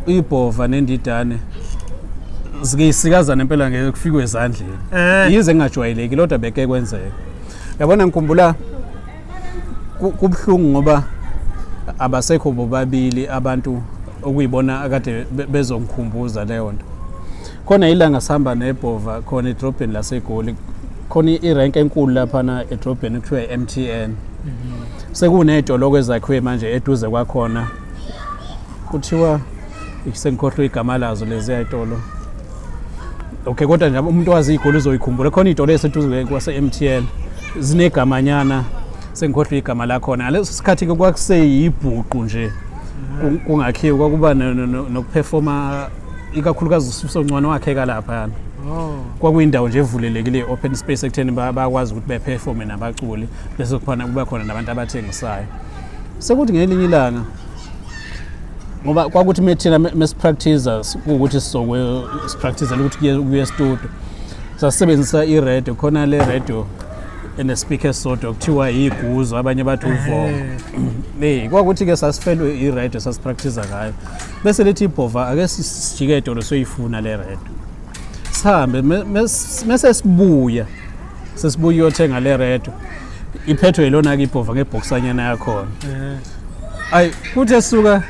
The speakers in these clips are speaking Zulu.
Ibhova nendidane zike isikazana impela ngeke kufikwe ezandleni. Yize ngingajwayeleki kodwa beke kwenzeka. Yabona ngikhumbula kubuhlungu ngoba abasekho bobabili abantu okuyibona akade bezongikhumbuza leyo nto. Khona ilanga sihamba nebhova khona edrobheni laseGoli, khona irenk enkulu laphana edrobheni kuthiwa i-MTN. Sekuney'toloko ezakhiwe manje eduze kwakhona, kuthiwa sengikhohlwe igama lazo leziya y'tolo. Okay, kodwa nje umuntu wazi igoli uzoyikhumbula. Khona iy'tolo eziseduze kwase-MTN zinegamanyana, sengikhohlwe igama lakhona. Ngaleso sikhathi-ke kwakuseyibhuqu nje, kungakhiwe, kwakuba nokuphefoma ikakhulukazi uSifiso Ncwane wakheka laphayana. Kwakuyindawo nje evulelekile, open space, ekutheni bayakwazi ukuthi bephefome nabaculi, bese kukhona kuba khona nabantu abathengisayo. Sekuthi ngelinye ilanga, ngoba kwakuthi methina mesipractice kuwukuthi sizokwe sipractice ukuthi kuye studio, sasebenzisa i-radio khona, le radio enespeaker esisodwa kuthiwa yiguzo, abanye bathi uvomo. Kwakuthi-ke sasifelwe i-radio sasipractice ngayo, bese lithi ibhova ake sijike edolo soyifuna le radio, sihambe mese sibuya, sesibuya uyothenga le radio, iphethwe yilona-ke ibhova ngebhokisanyana yakhona. Ayi, kuthi esuka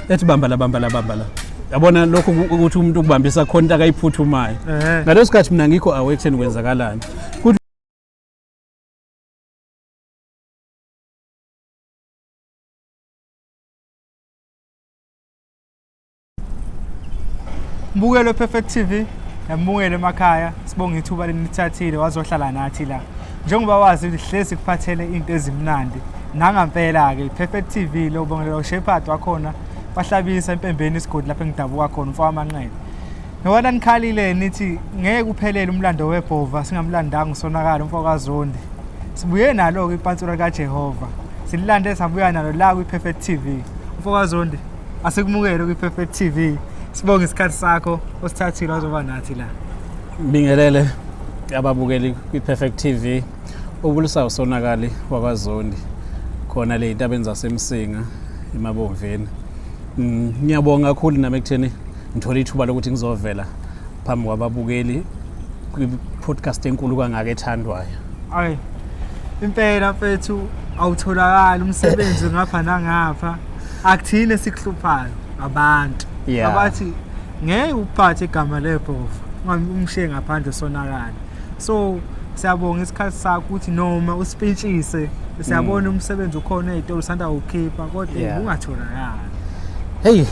ethi bamba la, bamba la, bamba la, yabona lokhu ukuthi umuntu ukubambisa khona into akayiphuthumayo. Ngaleso sikhathi mina ngikho awe ekutheni kwenzakalani, kuthi Mbukelo Perfect TV, nambukelo emakhaya, sibonga ithuba lenithathile wazohlala nathi la. Njengoba wazi ukuthi hlezi kuphathele into ezimnandi. Nangampela ke iPerfect TV lo bongelela uShepherd wakhona wahlabisa empembeni isigodi lapho engidabuka khona, umfo wamanqele. Nobana nikhalile nithi ngeke uphelele umlando webhova singamlandanga usonakala umfo kaZondi. Sibuye nalo ke ipantsula kaJehova. Sililande sabuya nalo la kwi-Perfect TV. Umfo kaZondi, asikumukele kwi-Perfect TV. Sibonge isikhathi sakho osithathile wazoba nathi la. Bingelele ababukeli kwi-Perfect TV. Ubulisa usonakali wakwaZondi khona le intabeni zaseMsinga eMabomveni. Ngiyabonga kakhulu nami ekutheni ngithole ithuba lokuthi ngizovela phambi kwababukeli kwi-podcast enkulu kangaka ethandwayo. Ayi. Impela mfethu, awutholakali umsebenzi ngapha nangapha. Akuthini esikuhluphayo, abantu. Abathi ngeke uphathe igama lebhova umshiye ngaphandle sonakala. So siyabonga isikhathi sakho ukuthi noma usipintshise, siyabona umsebenzi ukhona ey'tolo usanda kukhipha, kodwa ungatholakali. Hey,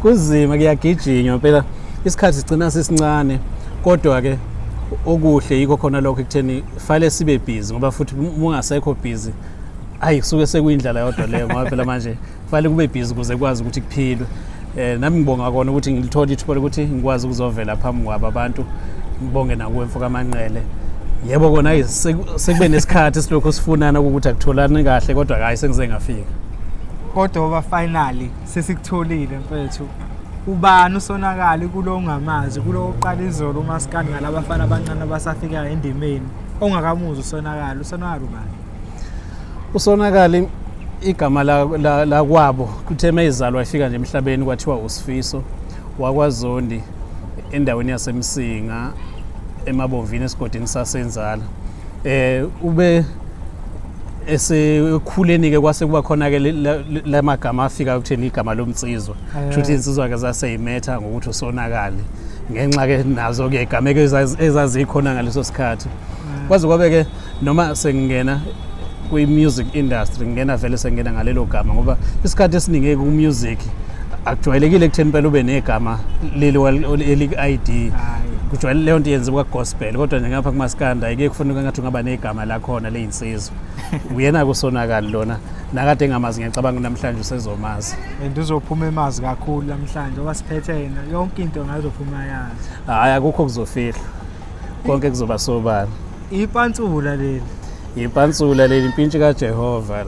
kunzima, kuyagijinywa phela, isikhathi sigcina sisincane, kodwa ke okuhle yikho khona lokho ekutheni fale sibe busy, ngoba futhi uma ungasekho busy, ayi, kusuke sekuyindlala yodwa leyo, ngoba phela manje kufanele kube busy ukuze kwazi ukuthi kuphilwe. Nami ngibonga kona ukuthi ngilithole ithuba lokuthi ngikwazi ukuzovela phambi kwabo abantu, ngibonge nakuwe mfo kaManqele. Yebo kona, ayi, sekube nesikhathi silokhu sifunana ukuthi akutholani kahle, kodwa hayi, sengize ngafika. Kodwa oba finally sesikutholile mfethu. Ubani usonakali kulo ongamazi, kulo oqala izolo umaskandi ngalabafana abancane abasafikayo endimeni ongakamuzi usonakali, usonakali ubani? Usonakali igama lakwabo kuthe mayizalwa ifika nje emhlabeni kwathiwa uSifiso wakwaZondi endaweni yaseMsinga eMabomvini esigodini sasenzala. Ube esekhuleni ke kwase kuba khona ke lamagama afika kutheni igama lomnsizwa, kusho insizwa ke zaseyimetha ngokuthi usonakali, ngenxa ke nazo ke igameko ezazikhona ngaleso sikhathi. Kwaze kwabe ke noma sengingena kwi-music industry, ngingena vele sengingena ngalelo gama, ngoba isikhathi esiningi ku-music akujwayelekile ekutheni impela ube negama leli eliku-ID. Kujwayele leyo nto yenziwa gospel, kodwa nje ngapha kumaskanda ayike kufuneka ngathi ungaba negama lakhona leyinsizwa. Uyena kusonakali lona, nakade engamazi, ngiyacabanga namhlanje usezomazi. And uzophuma emazi kakhulu namhlanje ngoba siphethe yena, yonke into ngazophuma yazi. Hhayi, akukho kuzofihlwa, konke kuzoba sobala. Ipantsula leli. Ipantsula leli, impintshi kaJehova.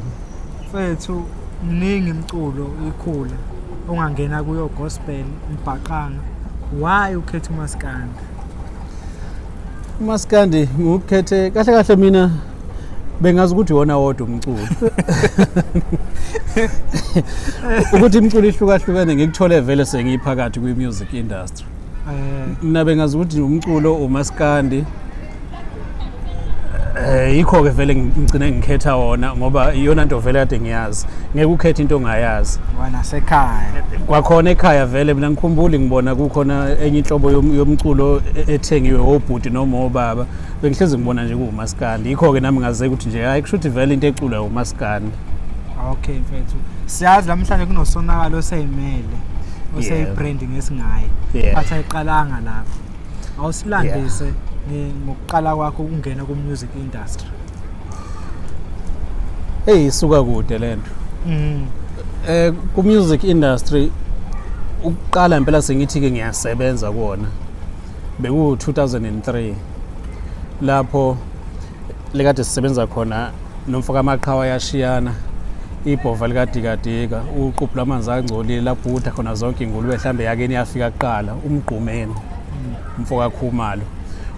Mfethu, mningi imculo ikhula ongangena kuyo, gospel, mbhaqanga, why ukhetha umaskandi? Umaskandi ngiwukhethe kahle kahle mina Bengazi ukuthi iwona wodwa umculo. Ukuthi imiculo ihlukahlukene ngikuthole vele sengiphakathi kwi-music industry. Mina bengazi ukuthi umculo umaskandi, yikho-ke vele ngigcine ngikhetha wona ngoba iyona nto vele kade ngiyazi. Ngeke ukhethe into ongayazi. Wanasekhaya. Kwakhona ekhaya vele mina ngikhumbuli ngibona kukhona enye inhlobo yomculo ethengiwe obhuti noma obaba. Bengihlezi ngibona nje kuwumaskandi, yikho-ke nami ngaze ukuthi nje hayi, kusho ukuthi vele into eculwa umaskandi. Okay mfethu, siyazi namhlanje kunosonakalo oseyimele, oseyi-brand ngesingaye, but ayiqalanga lapho. Awusilandise ngokuqala kwakho ukungena ku-music industry. Hey, isuka kude lento. Ku-music industry ukuqala impela sengithi-ke ngiyasebenza kuwona beku-2003, lapho lekade sisebenza khona nomfo kaMaqhawe yashiyana ibhova likadikadika uquphu lwamanzi angcolile labhuda khona zonke ingulube mhlambe yakeni yafika kuqala uMgqumeni umfo kaKhumalo.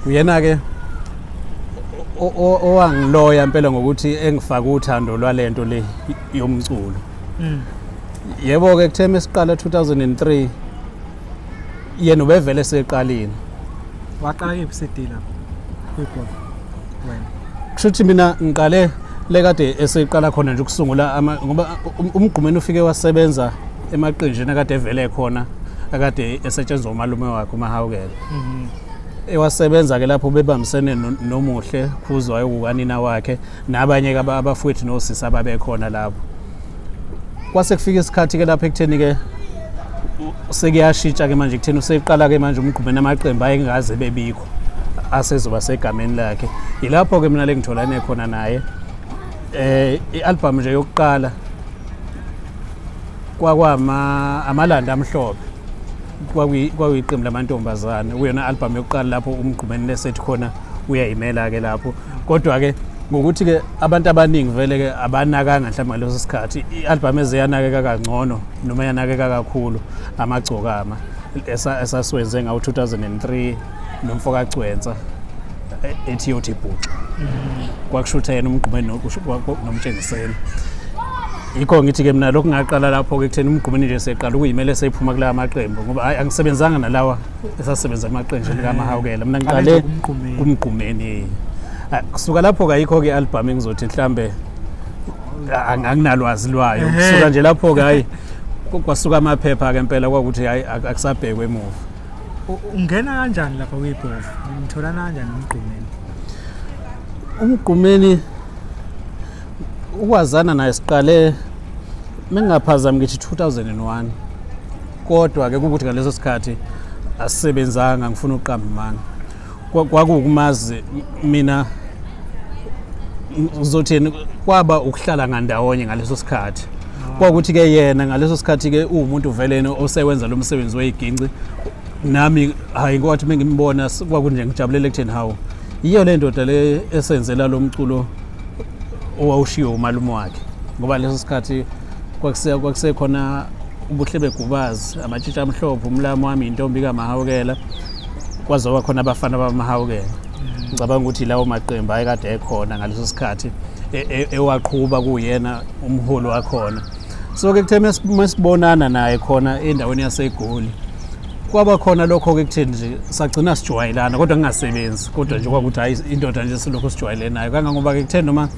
Uyena-ke owangiloya impela ngokuthi engifake uthando lwalento le yomculo. Yebo-ke, kuthe mesiqala 2003 yena ubevele seqalile. Waqala kephi CD lapho kwibhola wena? Kusho ukuthi mina ngiqale lekade eseqala khona nje ukusungula, ngoba uMgqumeni ufike wasebenza emaqenjini akade evele khona, akade esetshenzwa umalume wakhe uMahawukela. Ewasebenza-ke lapho bebambisene noMuhle Khuzwayo kukanina wakhe nabanye-ke abafowethu nosisi ababekhona lapho. Kwase kufika isikhathi-ke lapho ekutheni-ke sekuyashintsha-ke manje, ekutheni useqala-ke manje uMgqumeni amaqembu ayengaze bebikho asezoba segameni lakhe. Yilapho-ke mina le ngitholane khona naye. I-album nje yokuqala kwakwama amalanda amhlophe, kwakuyiqembu lamantombazane, kuyona album yokuqala lapho uMgqumeni lesethi khona uyayimela-ke lapho. Kodwa-ke ngokuthi-ke abantu abaningi vele-ke abanakanga mhlawumbe ngaleso sikhathi, i-album ezeyanakeka kangcono noma yanakeka kakhulu Amagcokama esasiwenze ngawo-2003 nomfo kaGcwensa, ethi yothi bhuxa, kwakushutha yena uMgqumeni noMtshengiseni. Yikho ngithi-ke mina lokhu ngaqala lapho-ke ekutheni uMgqumeni nje seqala ukuyimele seyiphuma kulawa maqembu, ngoba hhayi, angisebenzanga nalawa esasebenza emaqenjini kaMahawukela. Mina ngiqale kuMgqumeni. Kusuka lapho-ke ayikho-ke i-album engizothi mhlambe anginalwazi lwayo. Kusuka nje lapho-ke hhayi, kwasuka amaphepha-ke impela, kwakuthi hhayi, akusabhekwe emuva. Ungena kanjani lapha kwibhova? Nitholana kanjani uMgqumeni? UMgqumeni ukwazana naye siqale mengingaphazami ngithi 2001, kodwa-ke kukuthi ngaleso sikhathi asisebenzanga, ngifuna ukuqamba amanga. Kwakuwukumazi mina, ngizothini, kwaba ukuhlala ngandawonye ngaleso sikhathi. Kwakuthi-ke yena ngaleso sikhathi-ke uwumuntu veleni osewenza lo msebenzi weyiginci, nami hayi, kwathi uma ngimbona kwakunje ngijabulele ekutheni hawu, yiyo le ndoda le esenzela lo mculo owawushiwo umalume wakhe, ngoba leso sikhathi kwakusekhona ubuhle begubazi, amatshitshi amhlophe, umlamu wami, intombi kaMahawukela, kwazoba khona abafana bamaHawukela. Ngicabanga ukuthi lawo maqembu ayekade ekhona ngaleso sikhathi ewaqhuba kuyena umholi wakhona. So-ke kuthe mesibonana naye khona endaweni yaseGoli, kwaba khona lokho-ke kutheni nje sagcina sijwayelana kodwa ngingasebenzi, kodwa nje kwakuthi hhayi, indoda nje silokhu sijwayele nayo, kangangoba-ke kuthe noma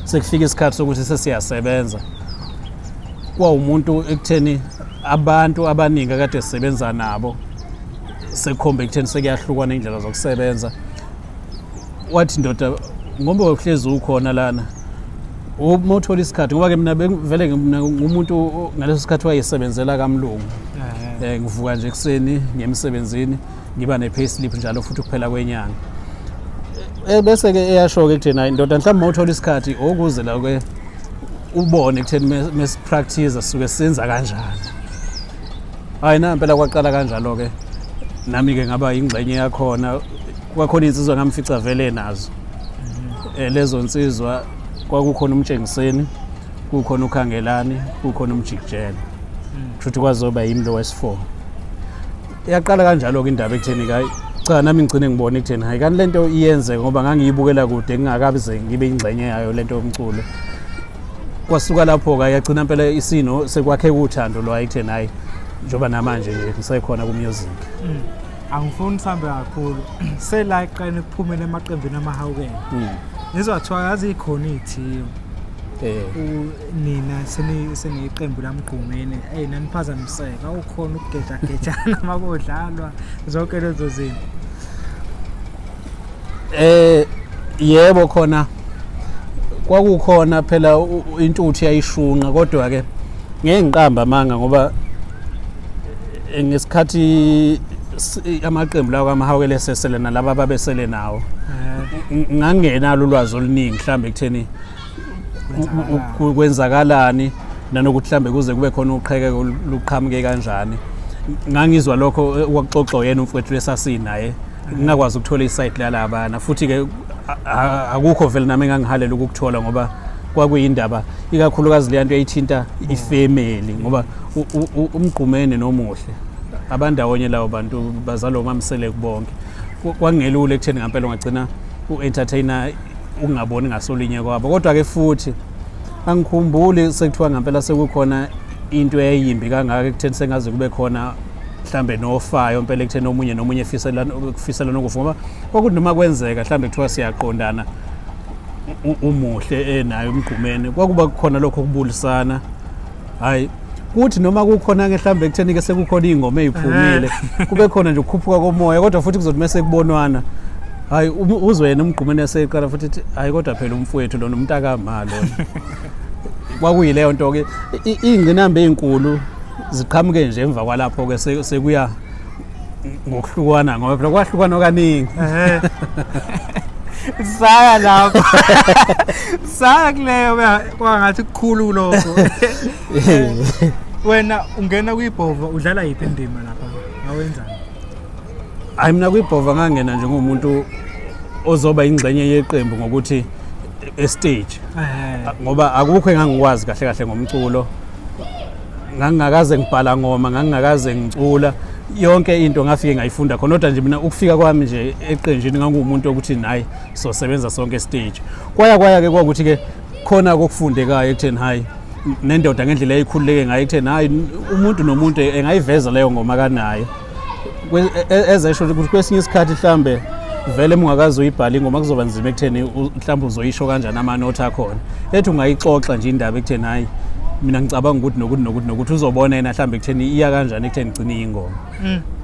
sekufika isikhathi sokuthi sesiyasebenza, kwawumuntu ekutheni abantu abaningi akade sisebenza nabo sekukhomba ekutheni sekuyahlukana indlela zokusebenza. Wathi, "Ndoda, ngoba uhlezi ukhona lana, uma uthola isikhathi," ngoba-ke mina vele mina ngumuntu ngaleso sikhathi wayesebenzela kamlungu, ngivuka nje ekuseni ngiye emsebenzini, ngiba ne-payslip njalo futhi kuphela kwenyanga. Bese-ke eyasho-ke ekutheni, "Hayi ndoda, mhlawumbe uma uthola isikhathi okuze la-ke ubone ekutheni mesi-practice sisuke senza kanjani." Hayi, nampela kwaqala kanjalo-ke, nami-ke ngaba yingxenye yakhona. Kwakhona iy'nsizwa ngamfica vele nazo. Lezo nsizwa kwakukhona uMtshengiseni, kukhona uKhangelani, kukhona uMjikijelo, kusho ukuthi kwazoba yimi lo wesi-four. Yaqala kanjalo-ke indaba ekutheni hayi. Cha, nami ngigcine ngibona ekutheni hayi, kanti lento iyenzeka, ngoba ngangiyibukela kude ngingakaze ngibe ingxenye yayo lento yomculo. Kwasuka lapho-ke yagcina impela isino sekwakheka uthando lwayo ekutheni hhayi, njengoba namanje nje ngisekhona ku-music. Angifuni sihambe kakhulu, sela eqane kuphumele emaqembini amahawukela. Ngizwa kuthiwa yazi ikhona iy'thiyo. Nina seniyiqembu lamgqumeni, eyi, naniphazamiseka, awukhona ukugejagejana uma kudlalwa zonke lezo zinto. Yebo, khona kwakukhona phela intuthu yayishunqa, kodwa ke ngeke ngiqamba amanga, ngoba ngesikhathi amaqembu lawo kamahawukele sesele nalaba ababesele nawo, ngangingenalo ulwazi oluningi mhlambe ekutheni kwenzakalani nanokuthi mhlambe kuze kube khona uqhekeko luqhamuke kanjani. Ngangizwa lokho okwakuxoxwa yena umfowethu lesasinaye, ngingakwazi ukuthola i-side lalabana, futhi-ke akukho vele nami engangihalela ukukuthola, ngoba kwakuyindaba ikakhulukazi leya nto eyithinta ifemeli, ngoba umgqumeni nomuhle abandawonye labo bantu bazalwa umamsele kubonke. Kwakungelula ekutheni ngampela ungagcina u-entertainer ungaboni ngasolinye kwabo. Kodwa-ke futhi angikhumbuli sekuthiwa ngampela sekukhona into eyayimbi kangaka ekutheni sengaze kube khona mhlambe nofayo impela ekutheni omunye nomunye efisela nokufa, ngoba kwakuthi noma kwenzeka mhlambe kuthiwa siyaqondana umuhle enayo umgqumeni, kwakuba kukhona lokho kubulisana. Hayi, kuthi noma kukhona ke mhlambe ekutheni ke sekukhona iy'ngoma ey'phumile, kube khona nje ukukhuphuka komoya, kodwa futhi kuzothi mese kubonwana, hayi, uzwe yena umgqumeni eseqala futhi ethi, hayi, kodwa phela umfowethu lona, umntakama lona. Kwakuyileyo nto-ke. Iy'ngqinamba ey'nkulu ziqhamuke nje emva kwalapho-ke, sekuya ngokuhlukana, ngoba phela kwahlukana kaningi. Saya lapho, saya kuleyo, kwangathi kukhulu lokho. Wena ungena kwibhova, udlala yiphi indima lapha, awenzani? Hayi, mina kwibhova ngangena njengomuntu ozoba ingxenye yeqembu ngokuthi e-stage, ngoba akukho engangikwazi kahle kahle ngomculo. Ngangingakaze ngibhala ngoma, ngangingakaze ngicula. Yonke into ngafike ngayifunda khona. Kodwa nje mina ukufika kwami nje eqenjini, nganguwumuntu okuthi nayi sosebenza sonke stage. Kwaya kwaya-ke kwakuthi-ke khona kokufundekayo ekutheni hayi, nendoda ngendlela eyikhululeke ngayo ekutheni hayi, umuntu nomuntu engayiveza leyo ngoma kanayo. Ezesho ukuthi kwesinye isikhathi mhlambe vele ungakaze uyibhale ingoma, kuzoba nzima ekutheni mhlawumbe uzoyisho kanjani amanothi akhona. Ethi ungayixoxa nje indaba ekutheni hayi, mina ngicabanga ukuthi nokuthi nokuthi nokuthi, uzobona yena mhlawumbe ekutheni iya kanjani ekutheni igcine iyingoma.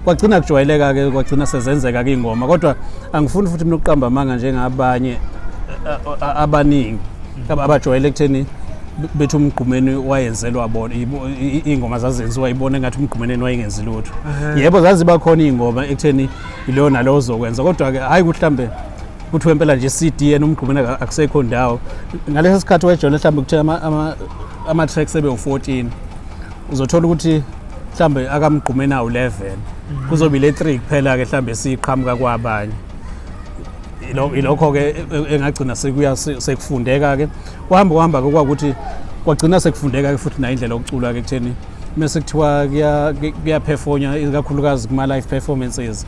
Kwagcina kujwayeleka-ke, kwagcina sezenzeka-ke iy'ngoma. Kodwa angifuni futhi mina ukuqamba amanga njengabanye abaningi abajwayele ekutheni bethi umgqumeni wayenzelwa bona, iy'ngoma zazenziwa ibona engathi umgqumeni wayengenzi lutho. Yebo, zaziba khona iy'ngoma ekutheni iloyo nalowo ozokwenza, kodwa-ke hhayi ukuthi mhlambe kuthiwe impela nje CD yena umgqumeni akusekho ndawo. Ngaleso sikhathi wejwayele mhlawumbe kuthiwa ama-tracks ebe u-14, uzothola ukuthi mhlambe akamgqumeni awu-11, kuzobe ile 3 kuphela-ke mhlambe siqhamuka kwabanye. Ilokho-ke engagcina sekuya sekufundeka-ke, kuhamba kuhamba-ke, kwakuthi kwagcina sekufundeka-ke futhi nayo indlela yokucula-ke ekutheni mese kuthiwa kuyaphefonywa, ikakhulukazi kuma-live performances.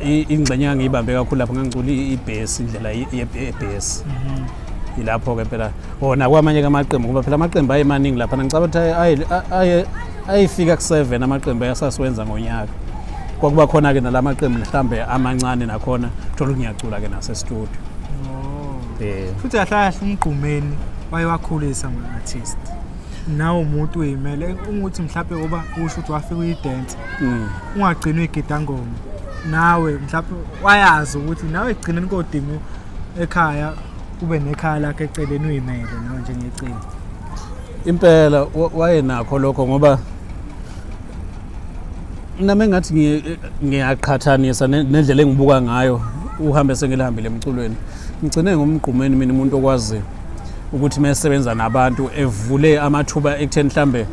Ingxenye engangiyibambe kakhulu lapho, ngangicula i-bass, indlela ye-bass. Ilapho-ke phela wona kwamanye amaqembu, ngoba phela amaqembu ayemaningi lapha. Ngicabanga ukuthi ayefika ku-7 amaqembu ayasasiwenza ngonyaka. Kwakuba khona-ke nala maqembu mhlambe amancane, nakhona thola ukuthi ngiyacula-ke nase-studio. Futhi kahle kahle umgqumeni wayewakhulisa ama-artist, nawe umuntu uyimele ukuthi mhlawumbe uba usho ukuthi wafika uyi-dance, ungagcini uyigidangoma nawe, mhlawumbe wayazi ukuthi nawe ekugcineni kodinga ekhaya ube nekhaya lakho eceleni, uyimele nawe njengecembu. Impela wayenakho lokho, ngoba nami engathi ngiyaqhathanisa nendlela engibuka ngayo uhambe sengilihambile emculweni, ngigcine ngumgqumeni mina umuntu okwazi ukuthi uma esebenza nabantu evule amathuba ekutheni mhlambe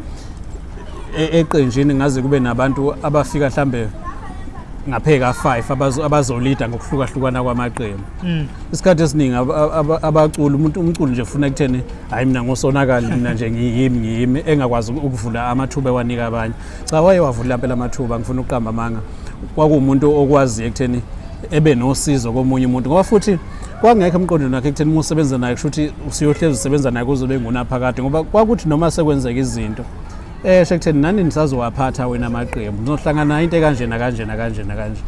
eqenjini ngaze kube nabantu abafika mhlambe ngapheka 5 abazolida ngokuhlukahlukana kwamaqembu. Isikhathi esiningi abaculi, umuntu umculo nje ufuna ekutheni hayi, mina ngosonakali, mina nje ngiyimi ngiyimi, engakwazi ukuvula amathuba ewanika abanye. Cha, waye wavula impela amathuba, ngifuna ukuqamba amanga. Kwakuwumuntu okwaziyo ekutheni ebe nosizo komunye umuntu, ngoba futhi kwangekho emqondweni wakhe ekutheni uma usebenza naye kusho ukuthi usuyohlezi usebenza naye kuzobe ngunaphakade, ngoba kwakuthi noma sekwenzeka izinto esho ekutheni nani nisazowaphatha wena amaqembu, nizohlangana nayo into ekanje nakanje nakanje nakanje.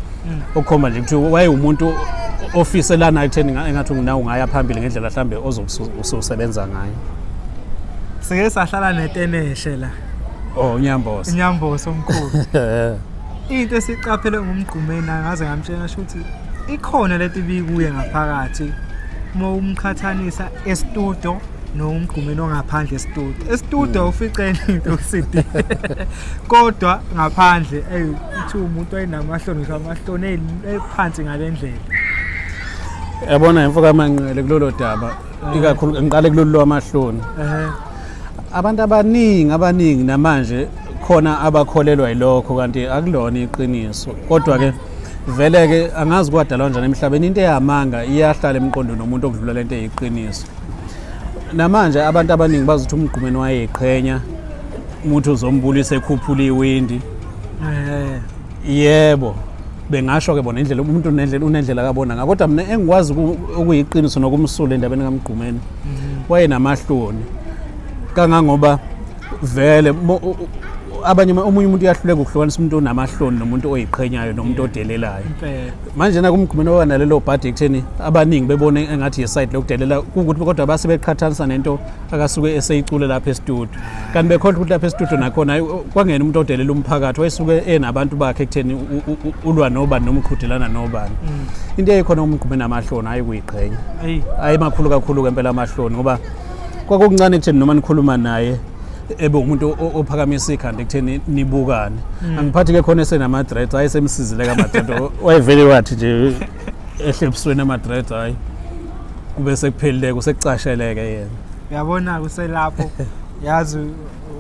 Okukhomba nje ukuthi wayewumuntu ofiselana ekutheni engathi nawe ungaya phambili ngendlela mhlambe ozobe ususebenza ngayo. Sike sahlala neteneshe la. Oh, uNyambose. UNyambose omkhulu. Into esiqaphele ngumgqumeni ngaze ngamtshela ukuthi ikhona lento ibikuye ngaphakathi uma umqhathanisa estudio nomgqumeni ongaphandle estudio. Estudio uficene into uCD. Kodwa ngaphandle ey uthi umuntu ayinamahloni ngisho amahloni ephansi ngalendlela. Yabona imfoka amanqele kulolo daba, ikakhulu ngiqale kulolu lwamahloni. Abantu abaningi abaningi namanje khona abakholelwa yilokho, kanti akulona iqiniso. Kodwa ke vele ke angazi kwadalwa kanjani emhlabeni, into eyamanga iyahlala emqondweni womuntu okudlula lento eyiqiniso. Namanje abantu abaningi bazi ukuthi umgqumeni wayeqhenya, umuntu uzombulisa ekhuphula iwindi. Yebo, bengasho ke bona indlela umuntu unendlela unendlela akabona ngayo, kodwa mina engikwazi okuyiqiniso nokumsula endabeni kaMgqumeni, wayenamahloni kangangoba vele abanye omunye umuntu uyahluleka ukuhlukanisa umuntu onamahloni nomuntu oyiqhenyayo nomuntu odelelayo. Manje na kumgqumeni waba nalelo bhadi ekutheni abaningi bebone engathi yiside lokudelela, kuwukuthi kodwa base beqhathanisa nento akasuke eseyicule lapha estudio, kanti bekhohlwa ukuthi lapha estudio nakhona kwangena umuntu odelela umphakathi, wayesuke enabantu bakhe ekutheni ulwa nobani noma uqhudelana nobani. Into eyayikhona umgqumeni amahloni, hayi kuyiqhenya, hayi makhulu kakhulu ke impela amahloni, ngoba kwakukuncane ekutheni noma nikhuluma naye ebe umuntu ophakamisa ikhanda ekutheni nibukane. Angiphathi ke khona esenama-dreads, hayi semsizile kama-dread, wayevele wathi nje ehle ebusweni ama-dreads, hayi kube sekuphelile, kusekucasheleke yena. Uyabona kuselapho yazi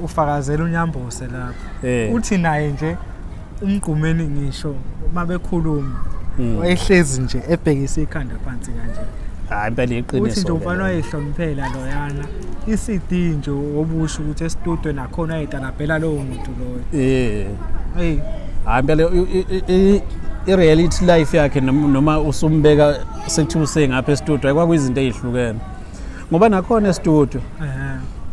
ufakazela uNyambose lapho. Uthi naye nje umgqumeni ngisho uma bekhuluma wayehlezi nje ebhekise ikhanda phansi kanje. Hayi impela iqiniso. Uthi nje umfana wayehloniphela loyana. I-CD nje obusho ukuthi estudio nakhona ayitalabhela lowo muntu loyo. Hey. Hayi impela i-reality life yakhe noma usumbeka sekuthiwa usengapha estudio kwakuyizinto ezihlukene. Ngoba nakhona estudio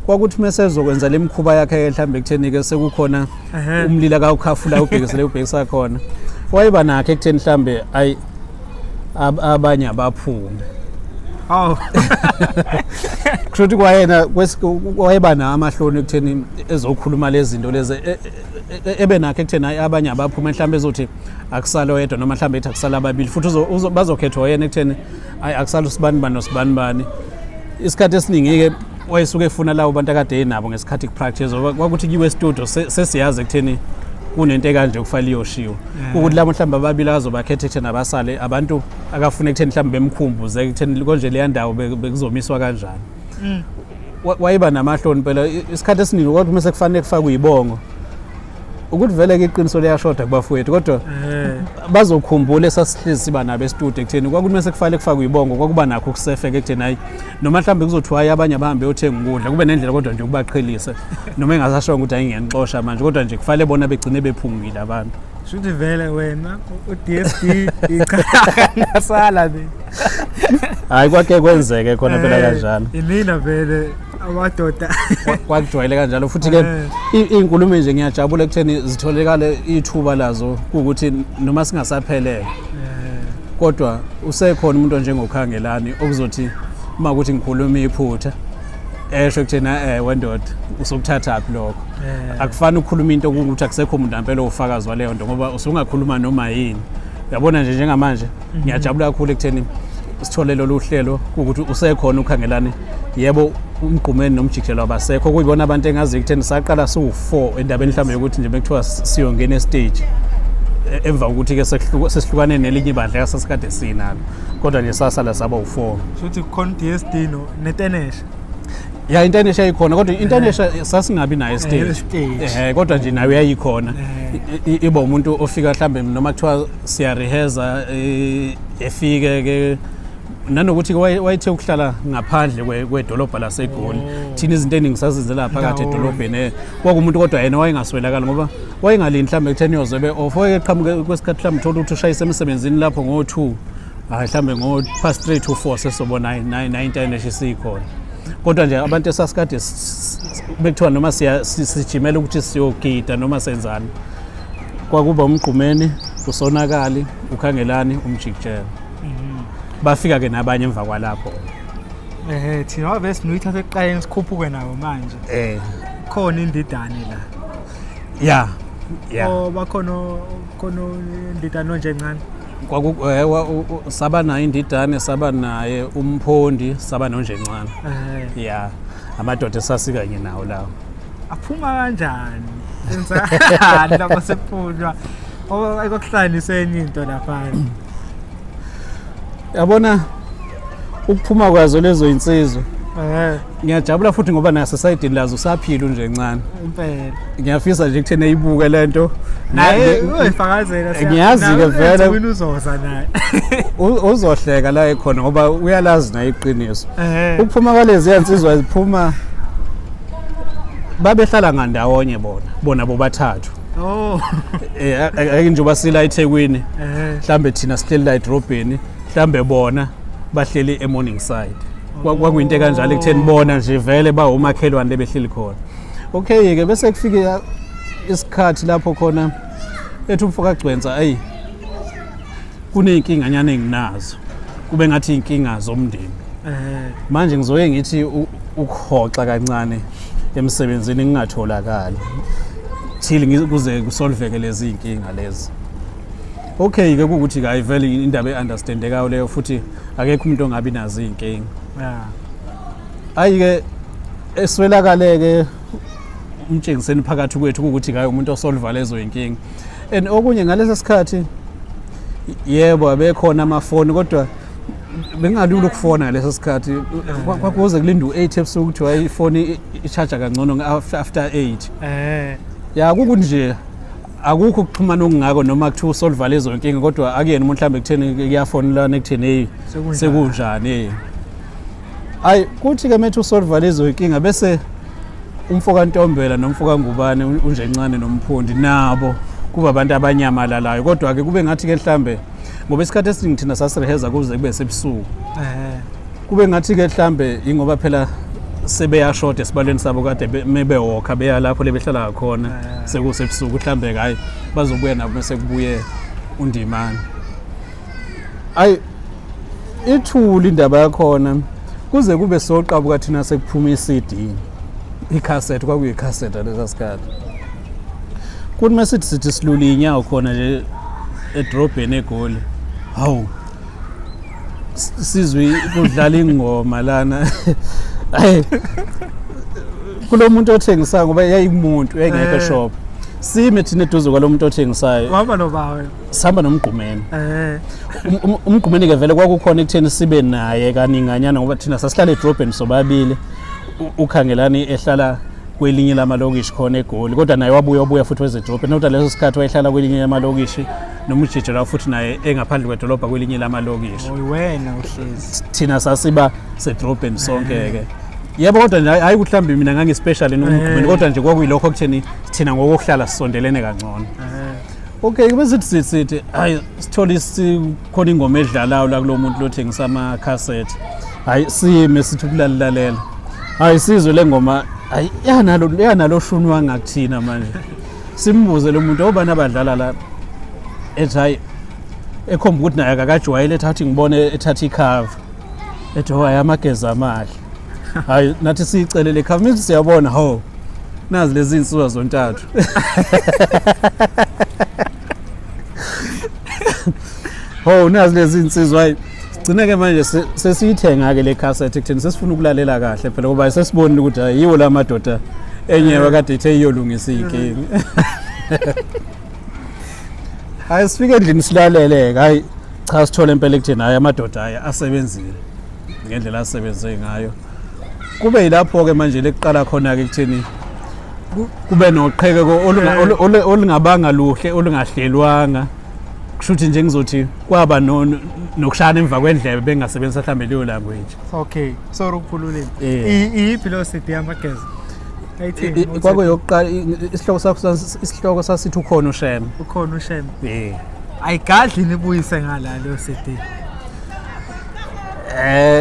kwakuthi mase ezokwenza lemkhuba yakhe mhlambe ekutheni ke sekukhona umlilo akawukhafula ubhekisele ubhekisa khona, wayeba nakho ekutheni mhlambe ayi abanye abaphume. Awu. Kusho ukuthi kwayena wayeba nawo amahloni ekutheni ezokhuluma lezi zinto lezi, ebe nakho ekutheni hayi abanye abaphume, mhlambe ezothi akusale oyedwa noma mhlambe ethi akusale ababili, futhi bazokhethwa yena ekutheni hayi akusale usibani bani nosibani bani. Isikhathi esiningi-ke wayesuke efuna labo bantu akade enabo ngesikhathi kupractice, ngoba kwakuthi kuyiwe estudio sesiyazi ekutheni kunento ekanje okufanele iyoshiwo, ukuthi labo mhlawumbe ababili azobakhetha ekutheni abasale abantu akafuna ekutheni mhlawumbe bemkhumbuze ekutheni konje leya ndawo bekuzomiswa kanjani. Wayeba namahloni phela isikhathi esiningi, kodwa uma sekufanele kufakwe ibongo ukuthi vele-ke iqiniso liyashoda kubafowethu, kodwa bazokhumbula esasihlezi siba nabo estudio ekutheni kwakuthi mase kufanele kufakwe ibongo kwakuba nakho ukusefeka ekutheni hayi noma mhlawumbe kuzothiwa hayi abanye abahambe yothenga ukudla, kube nendlela kodwa nje ukubaqhelisa, noma engasashongo ukuthi hayi ngiyanixosha manje, kodwa nje kufanele bona begcine bephungile abantu. Shuthi vele wena u-DSD ichaha ngasala mina. Hayi kwake kwenzeke khona phela kanjalo. Imina vele amadoda. Kwakujwayele kanjalo futhi-ke iy'nkulumo nje ngiyajabula ekutheni zitholekale ithuba lazo, kuwukuthi noma singasaphelele kodwa usekhona umuntu onjengokhangelani okuzothi uma ukuthi ngikhuluma iphutha esho ekutheni wendoda usukuthathaphi lokho. Akufani ukukhuluma into ukuthi akusekho umuntu nampela owufakazi waleyo nto, ngoba usungakhuluma noma yini. Uyabona nje njengamanje ngiyajabula kakhulu ekutheni sithole lolu hlelo ukuthi usekhona ukhangelani. Yebo, umgqumeni nomjikijelo abasekho, kuyibona abantu engaziyo ekutheni saqala siwu-4 endabeni mhlawumbe yokuthi nje bekuthiwa siyongena estage emva kokuthi-ke sesihlukane nelinye ibandla kasasikade sinalo, kodwa nje sasala saba u-4. Shuthi kukhona u-DSD netenesha. Ya, intenesha yayikhona, kodwa intenesha sasingabi nayo stage. Stage. Kodwa nje nayo yayikhona. Iba umuntu ofika mhlambe noma kuthiwa siyarehearsa, efike ke Nanokuthi wayethe ukuhlala ngaphandle kwedolobha laseGoli. Oh. Thina izinto eningi sazenzela phakathi Ndawonye. edolobheni. Kwakuwumuntu kodwa yena wayengaswelakali ngoba wayengalindi mhlawumbe ekutheni uyoze ebe off. Wayeqhamuke kwesikhathi mhlawumbe uthola ukuthi ushayise emsebenzini lapho ngo-2, hhayi mhlawumbe ngo-past 3 to 4 sesobona 9 10 isikhona. Kodwa nje abantu esasikade bekuthiwa noma sijimela ukuthi siyogida noma senzani, kwakuba uMgqumeni, uSonakali, uKhangelani, uMjikijela. Bafika ke nabanye emva kwalapho. Ehe, thina wabe sinuyithatha ekuqaleni sikhuphuke nawo manje. Khona indidane la. Ya. Ya. Oh, bakhona khona indidane onje encane. Kwaku saba naye indidane, saba naye uMphondi, saba nonjencane. Ya. Amadoda esasikanye nawo lawo. Aphuma kanjani? Enzani lapho sephunywa? Okuhlanganise enye into lapha. Yabona ukuphuma kwazo lezo insizwa. Ngiyajabula futhi ngoba nasesayidini lazo usaphila nje encane. Impela. Ngiyafisa nje kuthena ibuke lento. Naye uyifakazela. Ngiyazi-ke vele. Wena uzoza naye. Uzohleka la ekhona ngoba uyalazi naye iqiniso. Ukuphuma kwalezi insizwa ziphuma babehlala ngandawonye bona bobathathu. Oh. Ake njengoba sila eThekwini. Mhlambe thina sihleli la edrobheni, mhlambe bona bahleli eMorningside. Kwakuyinto ekanjalo ekutheni bona nje vele bawumakhelwane lebehleli khona. Okay ke bese kufike isikhathi lapho khona ethi umfo kaGcwensa ayi kuneyinkinga nyana enginazo. Kube ngathi inkinga zomndeni. Manje ngizoye ngithi ukuhoxa kancane emsebenzini ngingatholakali. Thili kuze kusolveke lezi inkinga lezi. Okay ke kukuthi hayi vele indaba e-understandekayo leyo futhi akekho umuntu ongabi nazo iy'nkinga. Hayi ke eswelakaleke umtshengiseni phakathi kwethu ukuthi hayi umuntu osolva lezo y'nkinga. And okunye ngalesi sikhathi yebo abekhona amafoni kodwa bengalula ukufona ngaleso sikhathi. Kwakuze kulindwe u-8 ebusuku kuthiwa ifoni i-charge kangcono after 8. Ya kukunje akukho ukuxhumana okungako noma kuthiwa usolva lezo nkinga kodwa akuyena umuntu mhlambe kutheni kuyafonelana ekutheni hey sekunjani. Hayi kuthi ke methu usolva lezo nkinga bese umfo kaNtombela nomfo kaNgubane unjencane noMphondi nabo kuba abantu abanyamalalayo kodwa ke kube ngathi ke mhlambe ngoba isikhathi esiningi thina sasireheza kuze kube sebusuku. Kube ngathi ke mhlambe ingoba phela sebeyashoda esibalweni sabo kade mebewokha beya lapho lebehlala khona sekusebusuku mhlambe hayi bazobuya nabo bese kubuye uNdimane. Ayi ithuli indaba yakhona kuze kube soqabuka thina sekuphuma iCD icassette kwakuyicassette lesa sikhathi. Kuthi masithi sithi silula inyawo khona nje edrobheni eGoli. Hawu sizwe kudlala ingoma lana. Hayi kulomuntu othengisayo ngoba yayimuntu yayingekho shop. Sime thina eduze kwalomuntu othengisayo. Wahamba nobawe. Sihamba noMgqumeni. UMgqumeni ke vele kwakukhona ekutheni sibe naye kaninganyana ngoba thina sasihlala edrobheni sobabili. UKhangelani ehlala kwelinye lamalokishi khona eGoli kodwa naye wabuya futhi weze edrobheni kodwa leso sikhathi wayehlala kwelinye lamalokishi nomjijela futhi naye engaphandle kwedolobha kwelinye lamalokishi. Wena uhlezi. Thina sasiba sedrobheni sonke ke. Yebo kodwa nje hayi mhlawumbe mina ngangi-special noMgqumeni kodwa nje kwakuyilokho kutheni thina ngokuhlala sisondelene kangcono. Okay kube sithi sithi hayi sithole khona ingoma edlalayo la kulo muntu lothengisa ama-cassette. Hayi sime sithi ukulalalela. Hayi sizwe le ngoma hayi yanalo shuni wangakuthina manje. Simbuze lo muntu obani abadlala la ethi hayi ekhomba ukuthi naye akakajwayele ethatha ngibone ethatha icover. Ethi hayi amageza amahle. Hayi nathi siyicele le cover mithi siyabona ho. Nazi lezi insizwa zontathu. Ho nazi lezi insizwa hayi sigcine ke manje sesiyithenga ke le cassette ekutheni sesifuna ukulalela kahle phela ngoba sesibonile ukuthi hayi yiwo la madoda enyewe kade ithe iyolungisa inkinga. Hayi sifike endlini silalele hayi cha sithole impela ekutheni hayi amadoda hayi asebenzile ngendlela asebenze ngayo. Kube yilapho ke manje lekuqala khona ke ekutheni kube noqhekeko olungabanga luhle olungahlelwanga. Kushuthi nje ngizothi kwaba nokushana emva kwendlebe bengasebenzisa mhlambe leyo language. Okay, sorry ukukhululeni. Iyiphi leyo CD yamageza? Ayithini? Kwakuyokuqala isihloko sakho, isihloko sasithi ukhona uShembe. Ukhona uShembe. Eh. Ayigadli nibuyise ngala leyo CD.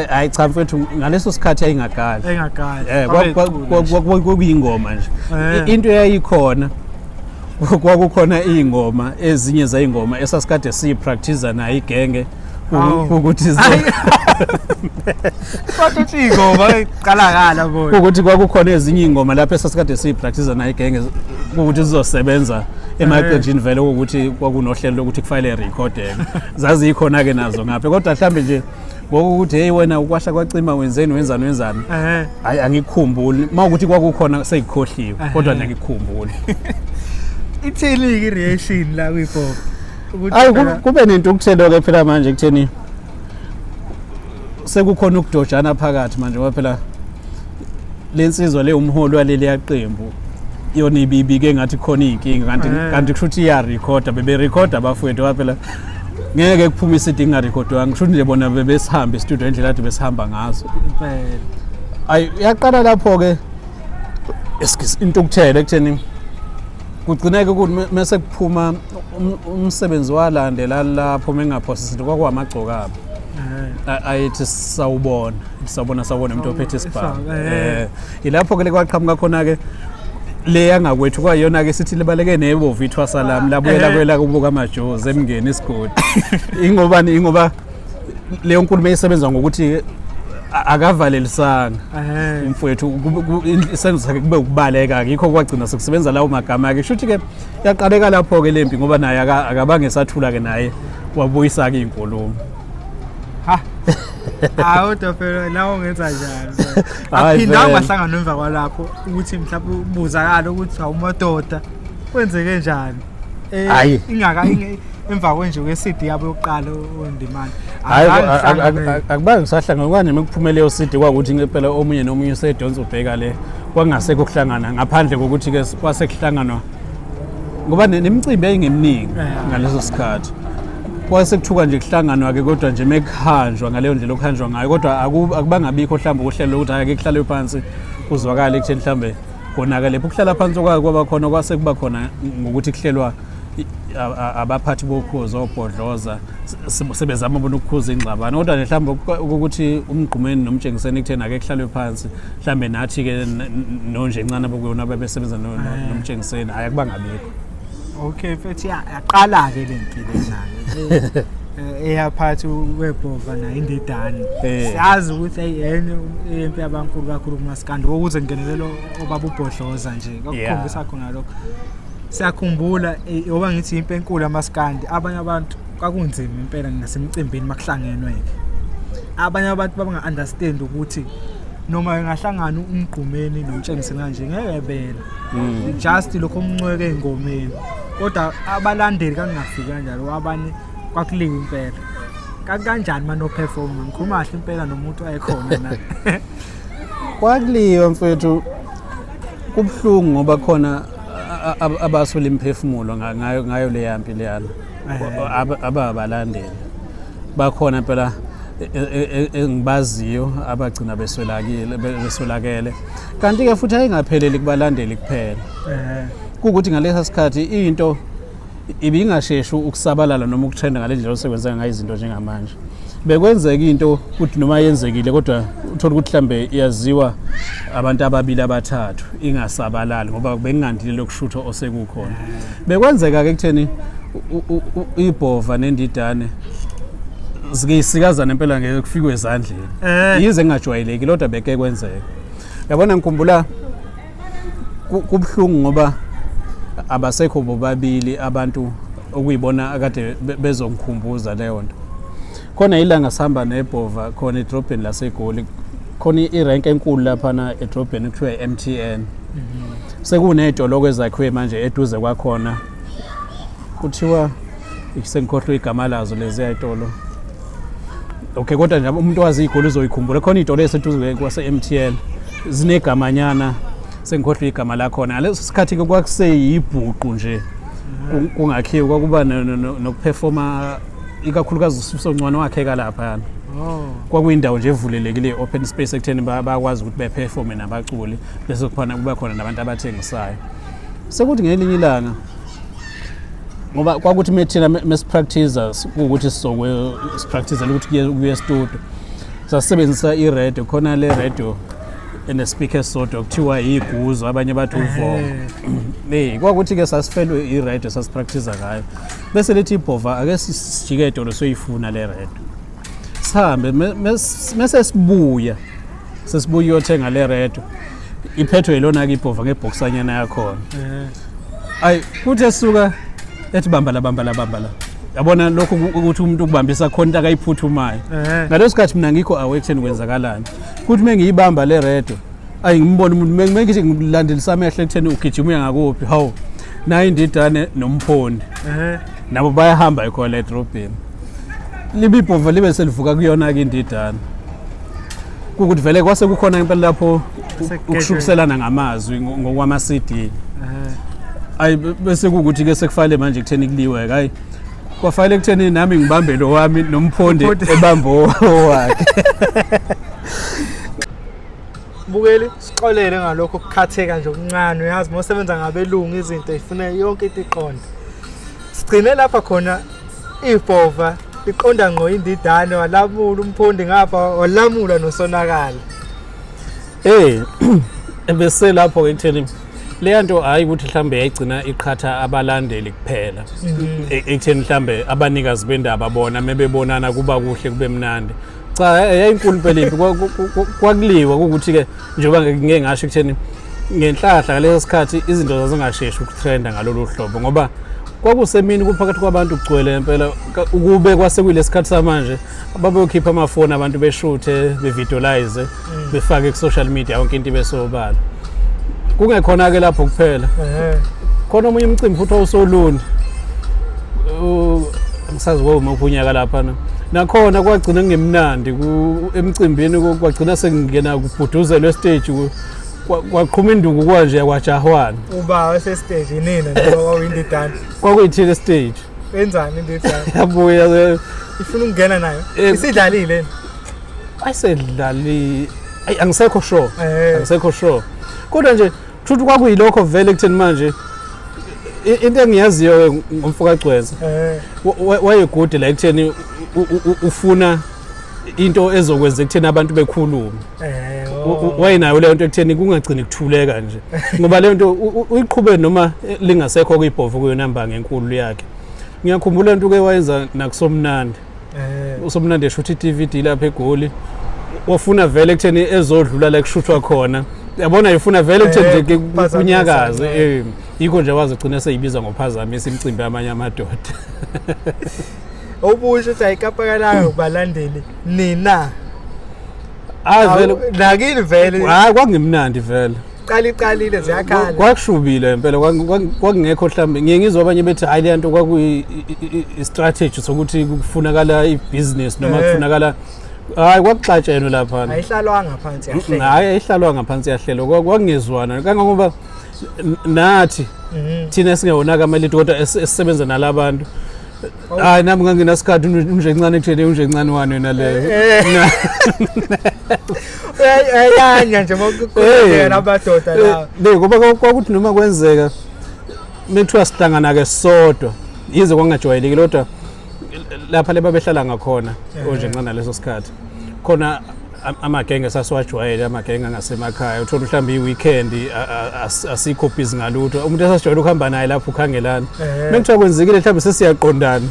Hayi cha mfethu, ngaleso sikhathi ayingagadli. Engagadli. Kwakuyingoma nje. Into eyayikhona, kwakukhona iy'ngoma, ezinye zey'ngoma esasikade siyipractice nayo igenge ukuthi Kodwa uthi iy'ngoma qalakala bona. Ukuthi kwakukhona ezinye iy'ngoma lapho esasikade siyipractice nayo igenge ukuthi zizosebenza emaqenjini vele, ukuthi kwakunohlelo lokuthi kufanele recordeke, zazikhona-ke nazo ngapha. Kodwa mhlambe nje ngokuthi hey wena ukwasha kwacima, wenzeni, wenzani, wenzani, hayi angikukhumbuli. Uma ukuthi kwakukhona seyikhohliwe, kodwa nje angikukhumbuli. Ithini-ke i-reaction la kwi-pop? Ukuthi hayi kube nentukuthelo-ke phela manje ekutheni sekukhona ukudojana phakathi manje, ngoba phela le nsizwa le umholi waleli yaqembu yona ibibike ngathi khona iy'nkinga, kanti kanti kusho ukuthi iyarekhoda, beberekhoda abafowethu, ngoba phela ngeke kuphume i-CD ingarekhodwanga. Kusho ukuthi nje bona bebesihamba e-studio indlela kade besihamba ngazo. Impela. Ayi, yaqala lapho-ke excuse, intukuthelo ekutheni kugcineke ukuthi mese kuphuma umsebenzi walandela lapho, mengingaphosisi into kwakuwamagcokama ayethi sawubona, sawubona, sawubona umuntu ophethe isibhamu. Ilapho-ke lekwaqhamuka khona-ke le yangakwethu, kwayiyona-ke sithi libaleke nebovu ithwasa lami labuyela kwela kubuka amajozi emngeni isigodi. Ingobani? Ingoba leyo nkulumo eyisebenza ngokuthi akavalelisanga umfowethu, isenzo sakhe kube ukubaleka, yikho kwagcina sekusebenza lawo magama-ke. Kusho ukuthi-ke yaqaleka lapho-ke lempi, ngoba naye akabange esathula-ke, naye wabuyisa-ke iy'nkulumo. Ha. Hayi kodwa phela nawe ungenza njani? Hhayi, Aphindanga vele. bahlangana emva kwalapho ukuthi mhlawumbe ubuzakala ukuthi awumadoda kwenzeke njani? Hhayi. Ingaka emva kwenje kwe-CD yabo yokuqala ondimane. Hhayi, Azange kuhlangane. Akubange kusahlangana kwanje. Mekuphumele leyo CD kwakuthi ngempela omunye nomunye usedonsa ubheka le, kwakungasekho ukuhlangana ngaphandle kokuthi-ke kwase kuhlanganwa ngoba nemicimbi yayingeminingi ngaleso sikhathi. Kwase kuthuka nje kuhlanganwa-ke, kodwa nje mekuhanjwa ngaleyo ndlela okuhanjwa ngayo, kodwa akubangabikho mhlawumbe uhlelo lokuthi ake kuhlalwe phansi kuzwakale ekutheni mhlawumbe konakelephi. Ukuhlala phansi okwake kwaba khona kwase kuba khona ngokuthi kuhlelwa abaphathi bokhozi obhodloza sebezama bona ukukhuza ingxabano, kodwa nje mhlawumbe ukuthi umgqumeni nomtshengiseni ekutheni ake kuhlalwe phansi mhlawumbe nathi-ke nonje encane abokuyona ababesebenza nomtshengiseni, hhayi akubangabikho. Okay mfethu, yaqala-ke le mpi lena-ke eyaphakathi kwebhova nayo indidane. Siyazi ukuthi eyi enye impi yabankulu kakhulu kumaskandi wokuze kungenelele obaba ubhodloza nje kwakukhombisa khona lokho. Siyakhumbula ngoba ngithi impi enkulu yamaskandi, abanye abantu kwakunzima impela nasemcimbini makuhlangenwe-ke, abanye abantu babanga-understand ukuthi noma engahlangana umgqumeni nomtshengiseni kanje ngeke bela just lokho omncweke ey'ngomeni, kodwa abalandeli kangingafiki kanjalo, abanye kwakuliwe impela. Kanjani uma no-performa? Ngikhuluma kahle impela nomuntu ayekhona na? Kwakuliwa mfethu, kubuhlungu ngoba khona abaswela imiphefumulo ngayo leya mpi leyana, ababalandeli bakhona phela engibaziyo abagcina beswelakile, beswelakele. Kanti-ke futhi ayingapheleli kubalandeli kuphela, kuwukuthi ngalesa sikhathi into ibingasheshi ukusabalala noma ukutrenda ngale ndlela osekwenzeka ngayo izinto njengamanje. Bekwenzeka into kuthi noma yenzekile, kodwa uthola ukuthi mhlambe yaziwa abantu ababili abathathu, ingasabalali ngoba bekungandile lokushutha osekukhona. Bekwenzeka-ke ekutheni ibhova nendidane zike isikazana impela ngeke kufikwe ezandleni, yize kungajwayelekile, kodwa beke kwenzeka. Yabona, ngikhumbula kubuhlungu ngoba abasekho bobabili abantu okuyibona akade bezongikhumbuza leyo nto. Khona ilanga sihamba nebhova khona edrobheni laseGoli, khona irenke enkulu laphana edrobheni kuthiwa i-MTN. Sekuney'toloko ezakhiwe manje eduze kwakhona, kuthiwa sengikhohlwe igama lazo leziya y'tolo. Okay, kodwa nje umuntu wazi igoli uzoyikhumbula. Khona iy'tolo eziseduze kwase-MTN zinegamanyana, sengikhohlwe igama lakhona. Ngaleso sikhathi-ke kwakuseyibhuqu nje. Kungakhiwe kwakuba nokuperforma ikakhulukazi uSifiso Ncwane wakheka laphayana. Kwakuyindawo nje evulelekile, open space, ekutheni bayakwazi ukuthi beperforme nabaculi, bese kukhona kuba khona nabantu abathengisayo. Sekuthi ngelinye ilanga, ngoba kwakuthi methina mesipractice kuwukuthi sizokwe sipractice ukuthi kuye studio, sasebenzisa i-radio khona, le radio enespeaker esisodwa kuthiwa iguzo, abanye bathi uvongo. Kwakuthi-ke sasifelwe i-radio sasipractice ngayo, bese lithi ibhova ake sijike edolo soyifuna le radio, sihambe. Mese sibuya, sesibuya uyothenga le radio, iphethwe yilona-ke ibhova ngebhokisanyana yakhona. Ayi, kuthi esuka ethi bamba la, bamba la, bamba la, yabona lokhu ukuthi umuntu ukubambisa khona into akayiphuthumayo. Ngaleso sikhathi mina ngikho awe ekutheni kwenzakalani. Kuthi uma ngiyibamba le radio, ayi, ngimbona umuntu, mengithi ngilandelisa amehlo ekutheni ugijima uya ngakuphi, hawu, nayo indidane nomphondi nabo bayahamba ikhona edrobheni, libe ibhova libe selivuka kuyona-ke indidane, kukuthi vele kwase kukhona impela lapho ukushukiselana ngamazwi ngokwama-CD. Ayi, bese kuwukuthi-ke sekufanele manje kutheni kuliwe-ke. Hayi, kwafanele kutheni nami ngibambe lo wami nomphondi ebambe owakhe. Bukeli, sixolele ngalokho kukhatheka nje okuncane. Uyazi uma usebenza ngabelungu izinto ifuna yonke into iqonde. Sigcine lapha khona ibhova iqonda ngqo indidane, walamula umphondi ngapha, walamula nosonakala. Bese lapho ke ekutheni leya nto, hayi ukuthi mhlambe yayigcina iqhatha abalandeli kuphela, ekutheni mhlambe abanikazi bendaba bona mebebonana kuba kuhle kube mnandi. Cha, yayinkulu impela impi, kwakuliwa ukuthi-ke njengoba ngike ngasho ekutheni ngenhlahla ngaleso sikhathi izinto zazingasheshi ukutrenda ngalolu hlobo, ngoba kwakusemini kuphakathi kwabantu kugcwele impela. Ukube kwase kuyilesikhathi samanje babeyokhipha amafoni abantu beshuthe, bevideolize, befake ku-social media, yonke into ibe sobala. Kungekhona-ke lapho kuphela, khona omunye umcimbi futhi owusolundi, angisazi kwawumuphi unyaka laphana, nakhona kwagcina kungemnandi emcimbini, kwagcina sekungena kubhuduzelwa estage, kwaqhuma induku kwanje, kwajahwana. Uba wase-stage inina njengoba kwakuyindidane? Kwakuyithile stage. Wenzani indidane? Yabuya. Ifuna ukungena nayo? Isidlalile yini? Ayisedlali, ayi, angisekho sure. Angisekho sure, kodwa nje kusho kwakuyilokho vele ekutheni manje into engiyaziyo-ke ngomfo kaGcwensa, wayegude la ekutheni ufuna into ezokwenza ekutheni abantu bekhulume. Wayenayo leyo nto ekutheni kungagcini kuthuleka nje, ngoba leyo nto uyiqhube noma lingasekho kuyibhovu kuyona mbangi enkulu yakhe. Ngiyakhumbula into ke wayenza nakusomnandi, usomnandi eshutha i-DVD lapha eGoli, wafuna vele ekutheni ezodlula la kushuthwa khona, yabona, ifuna vele ekutheni nje Phazamisa, kunyakaze. Yikho nje wazigcina seyibiza ngophazamisa imicimbi yamanye amadoda. Obusho ukuthi ayikapakalanga kubalandeli nina? Hayi vele. Nakini vele? Hayi, kwakungemnandi vele. Qala iqalile ziyakhala. Kwakushubile impela, kwakungekho mhlawumbe ngiye ngizwa abanye bethi hayi, leya nto kwakuyi-strategy sokuthi kufunakala ibhizinisi noma kufunakala. Hayi, kwakuxatshenwe laphana. Ayihlalwanga phansi yahleka? Hayi, ayihlalwanga phansi yahlelwa. Kwakungezwana kangangoba nathi thina singewonaka amalidi, kodwa esisebenza nalabantu, hayi, nami ngangenasikhathi unje ncane ekutheni unje ncane wani wena leyo. Uyanya nje mokukhuleka namadoda lawa. Le ngoba kwakuthi noma kwenzeka mekuthiwa sihlangana-ke sodwa, yize kwangajwayelekile, kodwa lapha le babehlala ngakhona onje ncane leso sikhathi khona amagenge sasiwajwayele, amagenge angasemakhaya, uthola mhlawumbe i-weekend asikho busy ngalutho, umuntu esasijwayele ukuhamba naye lapho ukhangelana, mekuthiwa kwenzekile mhlawumbe sesiyaqondana,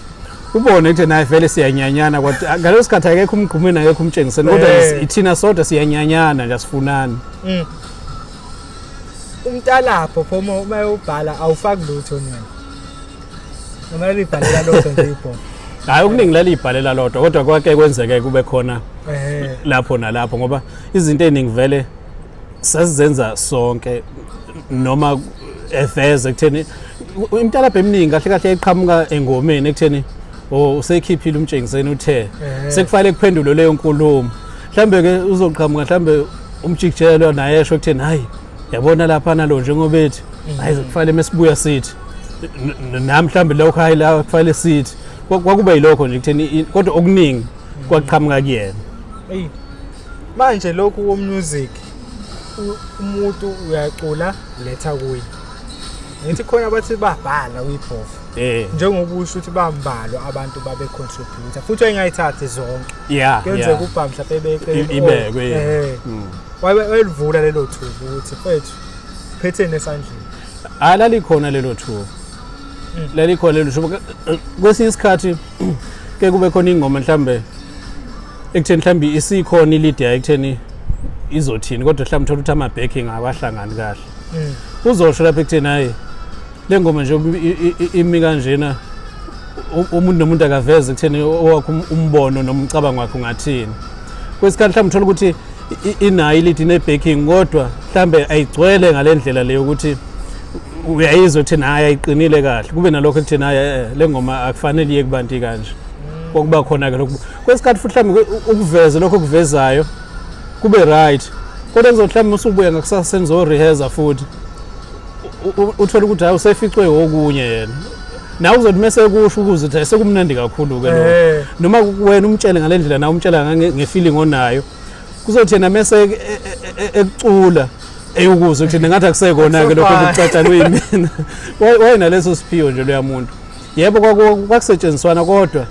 ubone ukuthi naye vele siyanyanyana, kodwa ngaleso sikhathi akekho umgqumeni, akekho umtshengiseni, kodwa ithina sodwa siyanyanyana nje, asifunani. Umntalapho pho uma ubhala awufaki lutho nina, noma libhalela lodwa nje ibhola? Hhayi, okuningi laliyibhalela lodwa, kodwa kwake kwenzeke kube khona lapho nalapho, ngoba izinto ey'ningi vele sasizenza sonke, noma eveze ekutheni imitalabho eminingi kahle kahle eqhamuka engomeni ekutheni oh, usekhiphile umtshengiseni, uthe sekufanele kuphendulwe leyo nkulumo, mhlambe ke uzoqhamuka mhlambe umjikijelwa naye esho ekutheni hayi, yabona laphana lo njengoba ethi hayi, kufanele mesibuya sithi Nami mhlawumbe lokho hayi la kufanele sithi kwakuba yilokho nje kutheni, kodwa okuningi kwaqhamuka kuyena. Eyi, manje lokhu ko-music, umuntu uyacula letha kuye, ngithi khona abathi babhala kuyibhofa, njengoba usho ukuthi bambalwa abantu babe contributor futhi wayengayithathi zonke, kuyenzeka ubha mhlawumbe ebeke ibekwe. Wayelivula lelo thuba ukuthi mfethu phetheni esandleni. Hayi, lalikhona lelo thuba, lalikhona lelo thuba. Kwesinye isikhathi ke kube khona ingoma mhlambe ekutheni mhlambe isikhona i-lead yayo ekutheni izothini, kodwa mhlawumbe uthola ukuthi ama-backing awahlangani kahle. Uzosho lapha ekutheni hayi, le ngoma nje imi kanjena, umuntu nomuntu akaveze ekutheni owakhe umbono noma umcabango wakhe ungathini. Kwesikhathi mhlawumbe uthola ukuthi inayo i-lead, ine-backing, kodwa mhlawumbe ayigcwele ngale ndlela leyo ukuthi uyayizwa ekutheni hhayi, ayiqinile kahle. Kube nalokho ekutheni hhayi, le ngoma akufanele iye kubantu kanje. Kwakuba khona-ke lokho kwesikhathi futhi mhlawumbe ukuveze lokho okuvezayo kube right, kodwa kuzothi mhlawumbe usubuya ngakusasa senizo-rehearsa futhi uthole ukuthi hayi, useficwe okunye yena. Nawe uzothi mese kusho ukuze ukuthi sekumnandi kakhulu-ke lokho, noma wena umtshele ngale ndlela nawe umtshela nge-feeling onayo, kuzothi yena mese ekucula eyukuzwe ukuthi ngathi akusekona-ke lokho kucatshanwe yimina. Wayenaleso siphiwo nje loya muntu. Yebo, kwakusetshenziswana, kodwa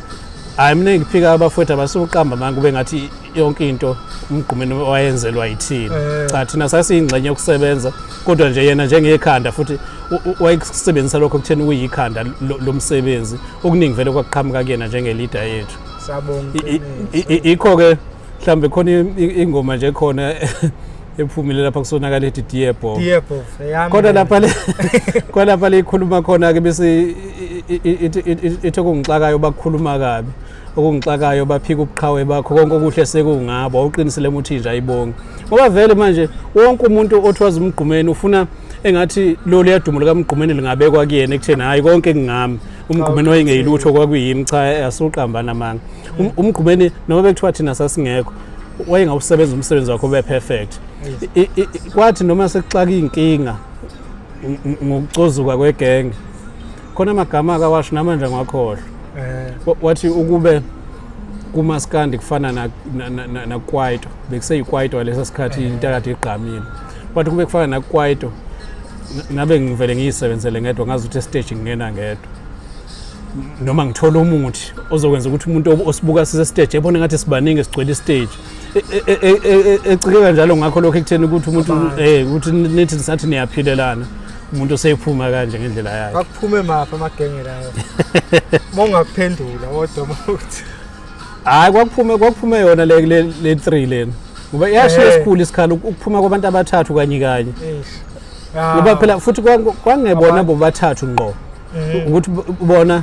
hhayi, mina ngiphika abafowethu abasukuqamba manga kube ngathi yonke into uMgqumeni wayenzelwa yithina. Cha, thina sasiyingxenye yokusebenza, kodwa nje yena njengekhanda futhi wayekusebenzisa lokho kutheni kuyikhanda lomsebenzi. Okuningi vele kwakuqhamuka kuyena njenge-leader yethu. Siyabonga. Ikho-ke mhlawumbe khona ingoma nje khona ephumile lapha kusonakala ethi "Dear Bob". "Dear Bob" eyami. Kodwa lapha le kodwa lapha likhuluma khona ke bese ithi okungixakayo bakukhuluma kabi, okungixakayo baphika ubuqhawe bakho, konke okuhle sekungabo, awuqinisile uma uthi nje ayibonge. Ngoba vele manje wonke umuntu othwaza uMgqumeni ufuna engathi lo liyadumo likaMgqumeni lingabekwa kuyena ekutheni hayi, konke kungami, uMgqumeni wayengeyilutho, kwakuyimi. Cha, asuqamba namanga. UMgqumeni noma bekuthiwa thina sasingekho, wayengawusebenza umsebenzi wakhe ube perfect. Kwathi noma sekuxaka iy'nkinga ngokucozuka kwegenge, khona amagama akawasho namanje ngiwakhohlwa. Wathi ukube kumaskandi kufana nakwaito, bekuseyikwaito ngaleso sikhathi, into akade igqamile. Wathi kube kufana nakwaito, ngabe ngivele ngiyisebenzele ngedwa, ngazi ukuthi e-stage ngingena ngedwa, noma ngithola umuthi ozokwenza ukuthi umuntu osibuka sise-stage ebone ngathi sibaningi, sigcwele i-stage. Ecike kanjalo ngakho lokho ekutheni ukuthi umuntu ukuthi nithi sathi niyaphilelana, umuntu oseyiphuma kanje ngendlela yakhe. Akuphume maphi amagenge layo uma ungakuphendula kodwa ukuthi? Hayi, kwakuphume yona le 3 lena, ngoba iyashiya esikhulu isikhala ukuphuma kwabantu abathathu kanye kanye. Eish. Ngoba phela futhi kwangebona bobathathu ngqo, ukuthi bona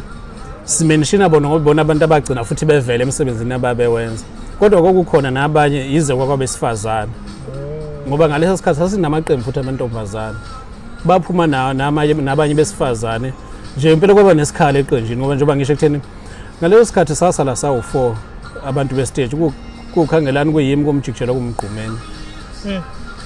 si-mentiona bona ngoba bona abantu abagcina futhi bevele emsebenzini ababewenza, kodwa kwakukhona nabanye, yize kwakwabesifazane, ngoba ngaleso sikhathi sasinamaqembu futhi amantombazane baphuma namanye nabanye besifazane nje. Impela kwaba nesikhala eqenjini, ngoba njengoba ngisho ekutheni ngaleso sikhathi sasala sawu-4 abantu be-stage, kuKhangelani, kuyimi, kuMjikijelo, kuMgqumeni.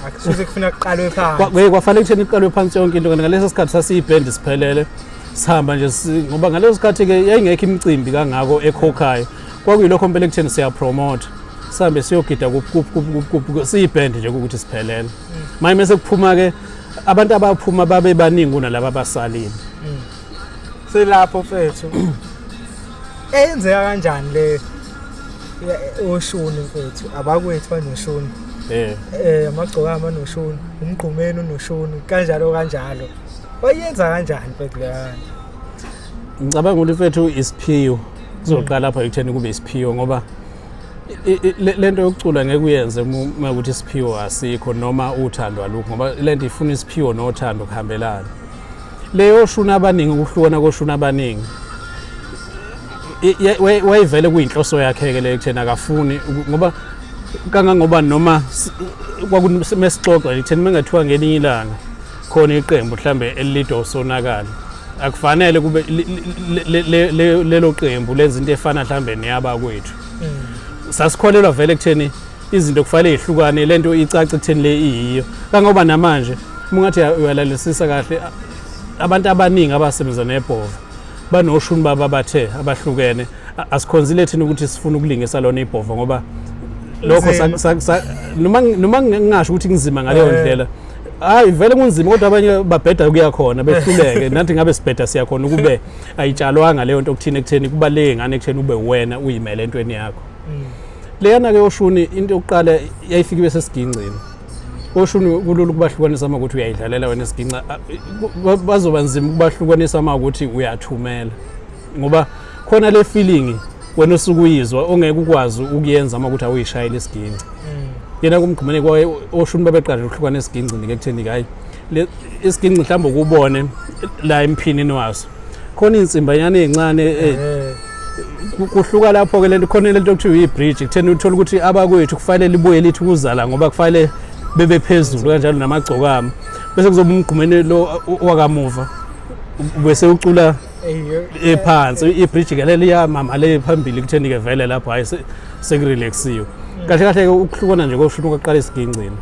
Akusuze kufuna kuqalwe phansi. Kwafanele kutheni kuqalwe phansi yonke into, kanti ngaleso sikhathi sasiyibhendi siphelele, sihamba nje ngoba ngaleso sikhathi-ke yayingekho imicimbi kangako ekhokhayo. Kwakuyilokho mpela ekutheni siyapromotha, sihambe siyogida kuphi kuphi kuphi kuphi kuphi, siyibhendi nje ukuthi siphelele. Manje mase kuphuma-ke abantu abaphuma babe baningi kunalaba abasalile. Selapho mfethu, eyenzeka kanjani le oshuni mfethu? Abakwethu banoshuni, amagcokama anoshuni, uMgqumeni unoshuni, kanjalo kanjalo. Wayenza kanjani mfethu leyo? Ngicabanga ukuthi mfethu isiphiwo kuzoqala lapha ekutheni kube isiphiwo, ngoba lento yokucula ngeke uyenze uma ukuthi isiphiwo asikho noma uthando alukho, ngoba lento ifuna isiphiwo nothando kuhambelana. Leyo shuna abaningi, ukuhlukana koshuna abaningi, wayivele kuyinhloso yakhe-ke leyo ekutheni akafuni ngoba kangangoba noma kwakumesixoxa ekutheni mengathiwa ngelinye ilanga khona iqembu mhlambe elilidwa usonakala, akufanele kube lelo qembu lenza into efana mhlambe neyabakwethu. Sasikholelwa vele ekutheni izinto kufanele ihlukane, lento icace ekutheni le iyiyo, kangoba namanje uma ungathi uyalalelisisa kahle Abantu abaningi abasebenza nebhova banoshuni babo abathe abahlukene. Asikhonzile thina ukuthi sifuna ukulingisa lona ibhova ngoba lokho noma ngingasho ukuthi kunzima ngaleyo ndlela. Hayi, vele kunzima, kodwa abanye babheda kuya khona behluleke. Nathi ngabe sibheda siyakhona ukube ayitshalwanga leyo nto kuthina ekutheni kubaluleke ngane ekutheni ube wena uyimele entweni yakho. Leyana-ke oshuni, into yokuqala yayifika ibe sesigingcini. Oshuni kulula ukubahlukanisa uma ukuthi uyayidlalela wena esiginca. Bazoba nzima ukubahlukanisa uma ukuthi uyathumela, ngoba khona le feeling wena osuke uyizwa ongeke ukwazi ukuyenza uma ukuthi awuyishayela isiginci. Yena kumgqumene kwaye oshuni babeqala ukuhlukana esigingcini-ke ekutheni hayi, isiginci mhlawumbe ukubone la emphinini waso khona iy'nsimbanyana ey'ncane, kuhluka lapho-ke lento khona lento okuthiwa iyi-bridge, kutheni uthola ukuthi abakwethu kufanele libuye lithi ukuzala ngoba kufanele bebe phezulu kanjalo namagcokama, bese kuzoba umgqumeni lo wakamuva bese ucula ephansi i-bridge ke leliyamama le phambili kutheni-ke vele lapho hhayi sekurelaxiwe kahle kahle-ke. Ukuhlukana nje koshuni kwaqala esigincini.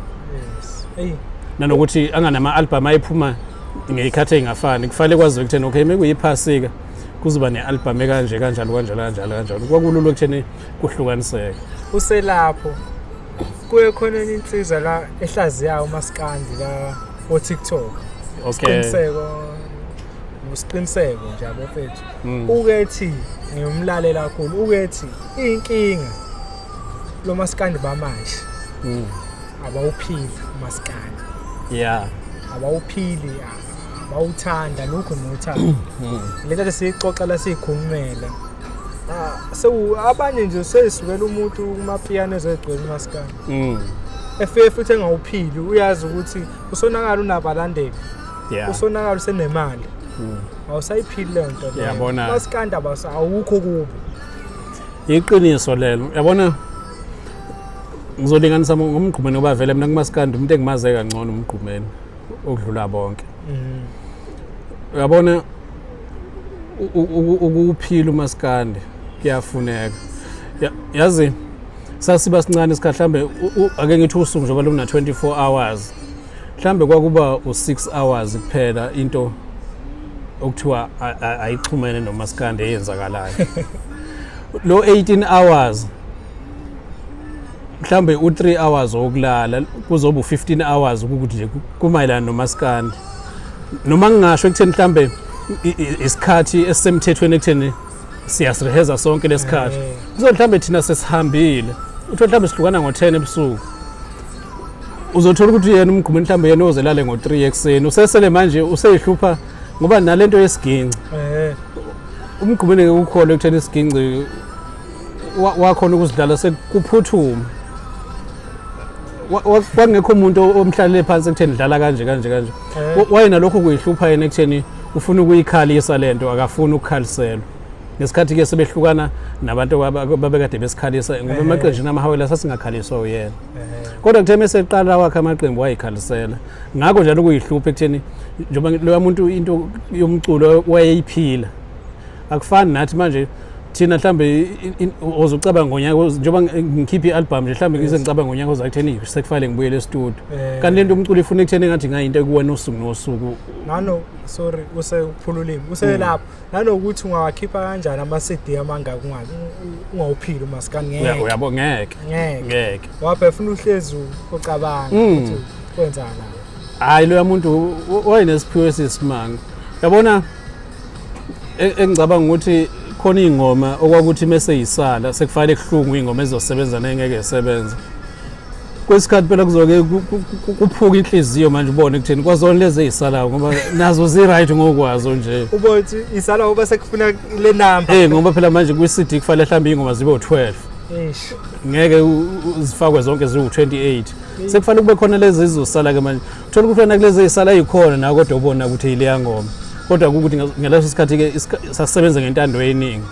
Nanokuthi anganama-album ayephuma ngey'khathi ey'ngafani, kufanele kwaziwe ekutheni okay, mekuyiphasika kuzoba ne-album ekanje kanjalo kanjalo kanjalo kanjalo. Kwakulula ekutheni kuhlukaniseke. Uselapho kuye khona enye insizwa la ehlaziyayo umaskandi la o-TikTok. Siqiniseko, usiqiniseko nje abafethu. Ukethi ngiyomlalela kakhulu, ukethi inkinga lo maskandi bamanje abawuphili umaskandi. Abawuphili, abawuthanda lokho nothando. Lento nje siyixoxa la, siyikhulumela. Ah, sewu abanye nje seyisukela umuntu kumapiyano ezegcwele umaskandi. Efike futhi engawuphili, uyazi ukuthi usonakala unabalandeli. Usonakala usenemali. Awusayiphili leyo nto leyo. Yabona. Maskandi awukho kubo. Iqiniso lelo. Yabona, ngizolinganisa ngomgqumeni ngoba vele mina kumaskandi umuntu engimaze kangcono umgqumeni okudlula bonke. Uyabona, ukuphila umaskandi kuyafuneka. Yazi sasiba sincane isikhathi, mhlambe ake ngithi usuku njengoba luna 24 hours, mhlambe kwakuba u6 hours kuphela into okuthiwa ayixhumene nomaskandi eyenzakalayo. Lo 18 hours, mhlambe u3 hours wokulala, kuzoba u15 hours ukuthi nje kumayelana nomaskandi. Noma ngingasho ekutheni mhlambe isikhathi esisemthethweni ekutheni siyasireheza sonke lesikhathi, kuzo mhlambe thina sesihambile, uthole mhlambe sihlukana ngo-10 ebusuku, uzothola ukuthi yena umgqumeni mhlambe yena ozelale ngo-3 ekuseni, usesele manje useyihlupha ngoba nalento yesiginci. Umgqumeni ngeke ukholwe ekutheni isiginci wakhona ukuzidlala sekuphuthuma. Kwakungekho umuntu omhlalele phansi ekutheni dlala kanje kanje kanje. Wayenalokho kuyihlupha yena ekutheni ufuna ukuyikhalisa lento, akafuni ukukhaliselwa. Ngesikhathi-ke sebehlukana nabantu babekade besikhalisa ngoba emaqenjini amahawela sasingakhaliswa uyena, kodwa kuthe meseqala wakhe amaqembu wayikhalisela. Ngakho njalo kuyihlupha ekutheni njengoba loya muntu into yomculo wayeyiphila, akufani nathi manje. Thina mhlambe ozucabanga ngonyaka njengoba ngikhipha i-album nje, mhlambe ngize ngicabanga ngonyaka ozayo ekutheni sekufanele ngibuyele e-studio. Kanti lento umculo ifuna ekutheni engathi ngayinto ekuwena usuku nosuku. Nano, sorry, usekuphula ulimi uselapho, nanokuthi ungawakhipha kanjani ama-CD amangaka ungawuphili umaskandi? Ngeke. Uyabo, ngeke. Ngeke. Ngeke. Wapha funa uhlezi ucabanga ukuthi kwenzakala. Hayi, loya muntu wayenesiphiwo esiyisimanga. Yabona, engicabanga ukuthi khona iy'ngoma okwakuthi mese yisala sekufanele kuhlungwe iy'ngoma ezizosebenza nengeke zisebenze. Kwesikhathi phela kuzoke kuphuka inhliziyo manje ubone ekutheni kwazona lezi ey'salayo ngoba nazo zi-right ngokwazo nje. Ubona ukuthi isala ngoba sekufuna le number. Ngoba phela manje kwi-CD kufanele mhlawumbe iy'ngoma zibe u-12. Eish. Ngeke zifakwe zonke ziwu-28, sekufanele kube khona lezi ezizosala-ke manje. Uthola ukuthi wena kulezi ey'sala yikhona nawe, kodwa ubona ukuthi yileya ngoma, kodwa ukuthi ngaleso sikhathi-ke sasisebenza ngentando eyiningi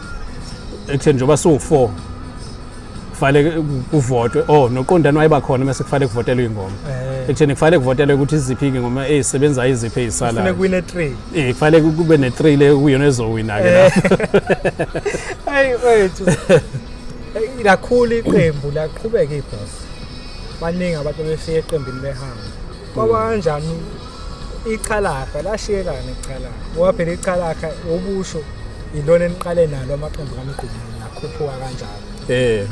ekutheni njengoba siwu-4 kufanele kuvotwe. Oh, noqondane wayeba khona mase kufanele kuvotelwe iy'ngoma, ekutheni kufanele kuvotelwe ukuthi iziphi iy'ngoma ey'sebenzayo, iziphi Funa ey'salayo. kuwine 3. Kufanele kube ne-3 le kuyona ezowina-ke lapho. Hey wethu. Hey, lakhula iqembu, laqhubeka ibhosi. Baningi abantu befika eqembini behamba. Kwaba kanjani? Ichalaha lashiyeka nechalaha. Ngoba phela ichalaha okusho ilona eniqale nalo amaqembu kaMgqumeni nakhuphuka kanjalo.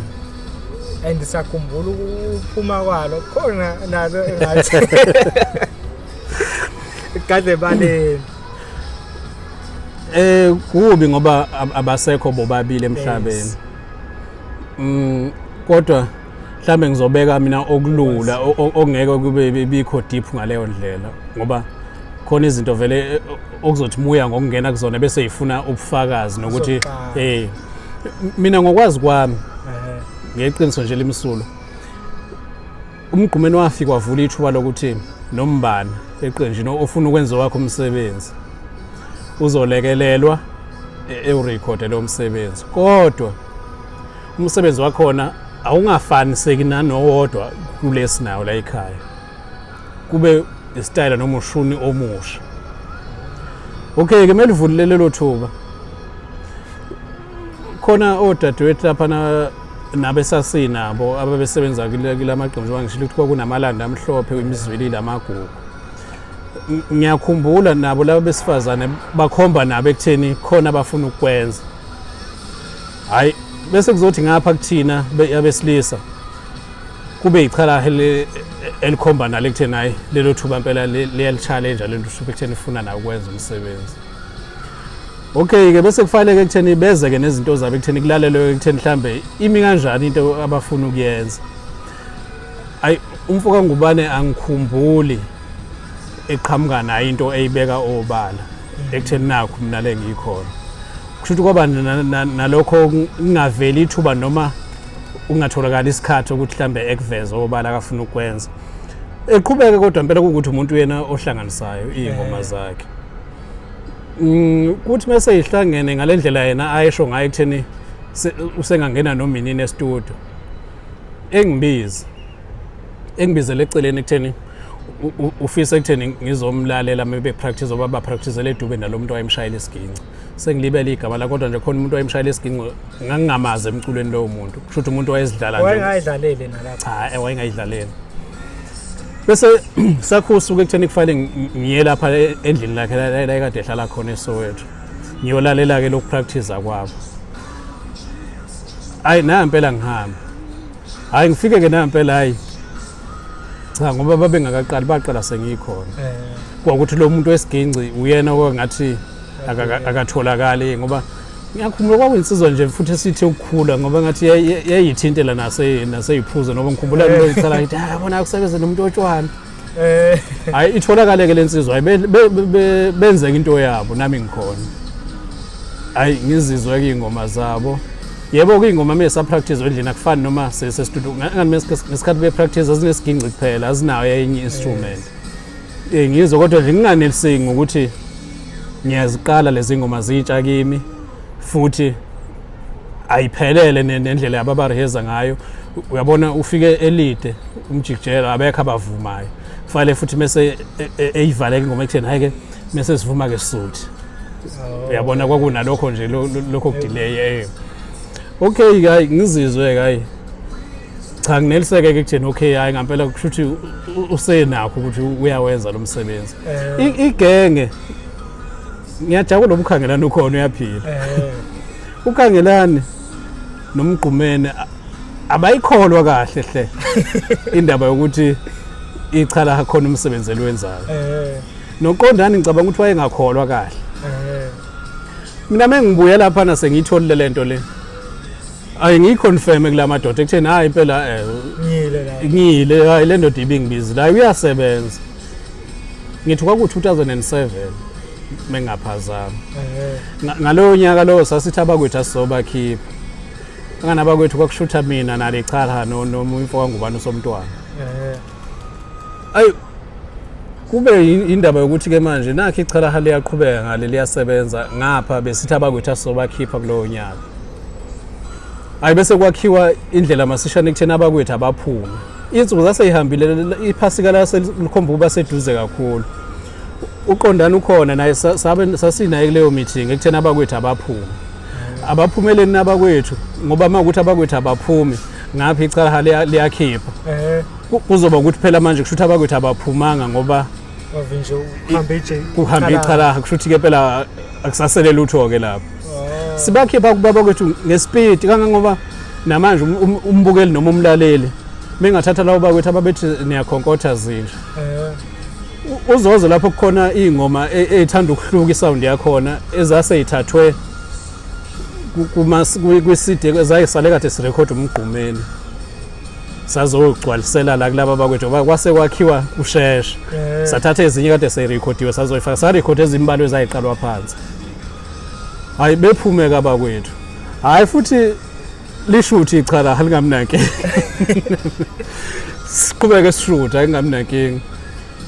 And sakhumbula ukuphuma kwalo khona nalo engathi kade baleni. Kubi ngoba abasekho bobabili emhlabeni. Kodwa mhlambe ngizobeka mina okulula okungeke kube bikho deep ngaleyo ndlela, ngoba khona izinto vele okuzothi muya ngokungena kuzona bese ifuna ubufakazi nokuthi Uzoxaka. Mina ngokwazi kwami, ngeqiniso nje limsulo, uMgqumeni wafika wavula ithuba lokuthi nombani eqenjini ofuna ukwenza wakho umsebenzi uzolekelelwa ewurekhode lo msebenzi, kodwa umsebenzi wakhona awungafaniseki nanowodwa kulesi nawo la ekhaya, kube isitayela noma ushuni omusha. Okay ke, melivulile lelo thuba, khona odadewethu lapha nabesasinabo ababesebenza kula maqembu, njengoba ngishilo ukuthi kwakunamalanda amhlophe, imizwilili, amagugu. Ngiyakhumbula nabo laba besifazane bakhomba nabo ekutheni khona abafuna ukukwenza. Hhayi, bese kuzothi ngapha kuthina abesilisa kube ichalaha elikhomba nalo ekutheni hhayi, lelo thuba mpela liyali-challenge lelo thuba ekutheni ifuna nawo ukwenza umsebenzi. Okay-ke, bese kufanele-ke ekutheni beze-ke nezinto zabo ekutheni kulalelwe ekutheni mhlambe imi kanjani into abafuna ukuyenza. Ayi, umfo kaNgubane angikhumbuli eqhamuka nayo into eyibeka obala ekutheni nakhu mina le ngiyikhona. Kusho ukuthi kwaba nalokho kungaveli ithuba noma ungatholakali isikhathi ukuthi mhlambe ekuveze obala akafuna ukwenza. Eqhubeke kodwa impela kuwukuthi umuntu uyena ohlanganisayo iy'ngoma zakhe. Kuthi mase ihlangene ngale ndlela yena ayesho ngayo ekutheni usengangena noma inini e-studio, engibiza engibizele eceleni ekutheni ufisa ekutheni ngizomlalela maybe practice oba ba-practicele edube nalo muntu wayemshayela isiginci. Sengilibele igama la, kodwa nje khona umuntu wayemshayela isiginci, ngangingamazi emculweni lowo muntu, kusho ukuthi umuntu wayezidlala nje. Wayengayidlaleli nalapha? Cha, wayengayidlaleli. Bese sakho usuku ekutheni kufanele ngiye lapha endlini lakhe la ekade ehlala khona eSoweto, ngiyolalela-ke lokhu practice kwabo. Hayi, nampela ngihamba, hayi, ngifike-ke nampela, hayi cha, ngoba babengakaqali, baqala sengikhona. Kwakuthi lo muntu wesiginci uyena okwangathi akatholakali, ngoba ngiyakhumbula kwakuyinsizwa nje futhi esithe ukukhula, ngoba ngathi yayithintela naseyiphuzo, ngoba ngikhumbula lo icala ngithi, "Ah, yabona kusebenza nomuntu otshwala." Hayi, itholakale ke lensizwa, hayi, benzeka into yabo nami ngikhona. Hayi, ngizizwe ke iy'ngoma zabo. Yebo, kuyingoma mese practice endlini akufani noma sese-studio. Ngani ngesikhathi be-practice azinesiginci kuphela, azinayo enye instrument. Ngizwe kodwa nje nginganeliseki ngokuthi ngiyaziqala lezi ngoma zitsha kimi, futhi ayiphelele nendlela yabo abareheza ngayo. Uyabona, ufike elide umjikijelo, abekho abavumayo, kufanele futhi mese eyivaleke ingoma ekutheni hayi ke, mese sivuma ke suthi. Uyabona, kwakunalokho nje lokho kudelay. Okay, hayi, ngizizwe, hayi cha, ngineliseke ke ekutheni okay, hayi ngampela kusho ukuthi usenakho ukuthi uyawenza lo msebenzi. Igenge, ngiyajabula ubukhangelani ukhona, uyaphila. Ukhangelani noMgqumene abayikholwa kahle hle indaba yokuthi ichala khona umsebenzi eliwenzayo. Noqondani ngicabanga ukuthi wayengakholwa kahle. Mina mengibuya lapha sengiyitholile lento le, ayi, ngiyiconfirm kula madoda ekutheni hayi impela ngiyile la. Ngiyile, hayi, le ndoda ibingibizile, hayi, uyasebenza. Ngithi kwaku-2007 mengaphazama. Ngalowo nyaka lowo sasithi abakwethu asizobakhipha angani abakwethu, kwakushutha mina nale chaha noma umfo kaNgubane usomntwana. Ayi, kube indaba yokuthi-ke manje nakho ichalaha liyaqhubeka ngale liyasebenza, ngapha besithi abakwethu asizobakhipha kulowo nyaka. Hayi, bese kwakhiwa indlela masishane ekutheni abakwethu abaphume. Iy'nsuku zaseyihambile, iphasika lase likhomba ukuba seduze kakhulu. Uqondani ukhona naye, sabe sasinaye kuleyo meeting ekutheni abakwethu abaphume, abaphumeleni abakwethu, ngoba uma ukuthi abakwethu abaphumi ngapha ichalaha liyakhipha. Kuzoba ukuthi phela manje kusho ukuthi abakwethu abaphumanga ngoba Wavinje uhambe ije. Kuhambe ichalaha, kusho ukuthi ke phela akusasele lutho ke lapho. Oh. Sibakhipha kubaba kwethu ngespeed kangangoba namanje umbukeli noma umlaleli mengathatha labo bakwethu ababethi niyakhonkotha zinja. Uzozo lapho kukhona iy'ngoma ey'thanda ukuhluka isound yakhona ezase yithathwe kwi-CD ezayisale kade sirekhoda umgqumeni, sazogcwalisela la kulaba bakwethu ngoba kwase kwakhiwa kushesha. Sathatha ezinye kade seyirekhodiwe sazoyifaka, sarekhodi ezimbalwa ezayiqalwa phansi. Hayi, bephume kabakwethu, hhayi futhi lishuthi ichala alingamnankinga, siqhubeke sishutha akungamnankinga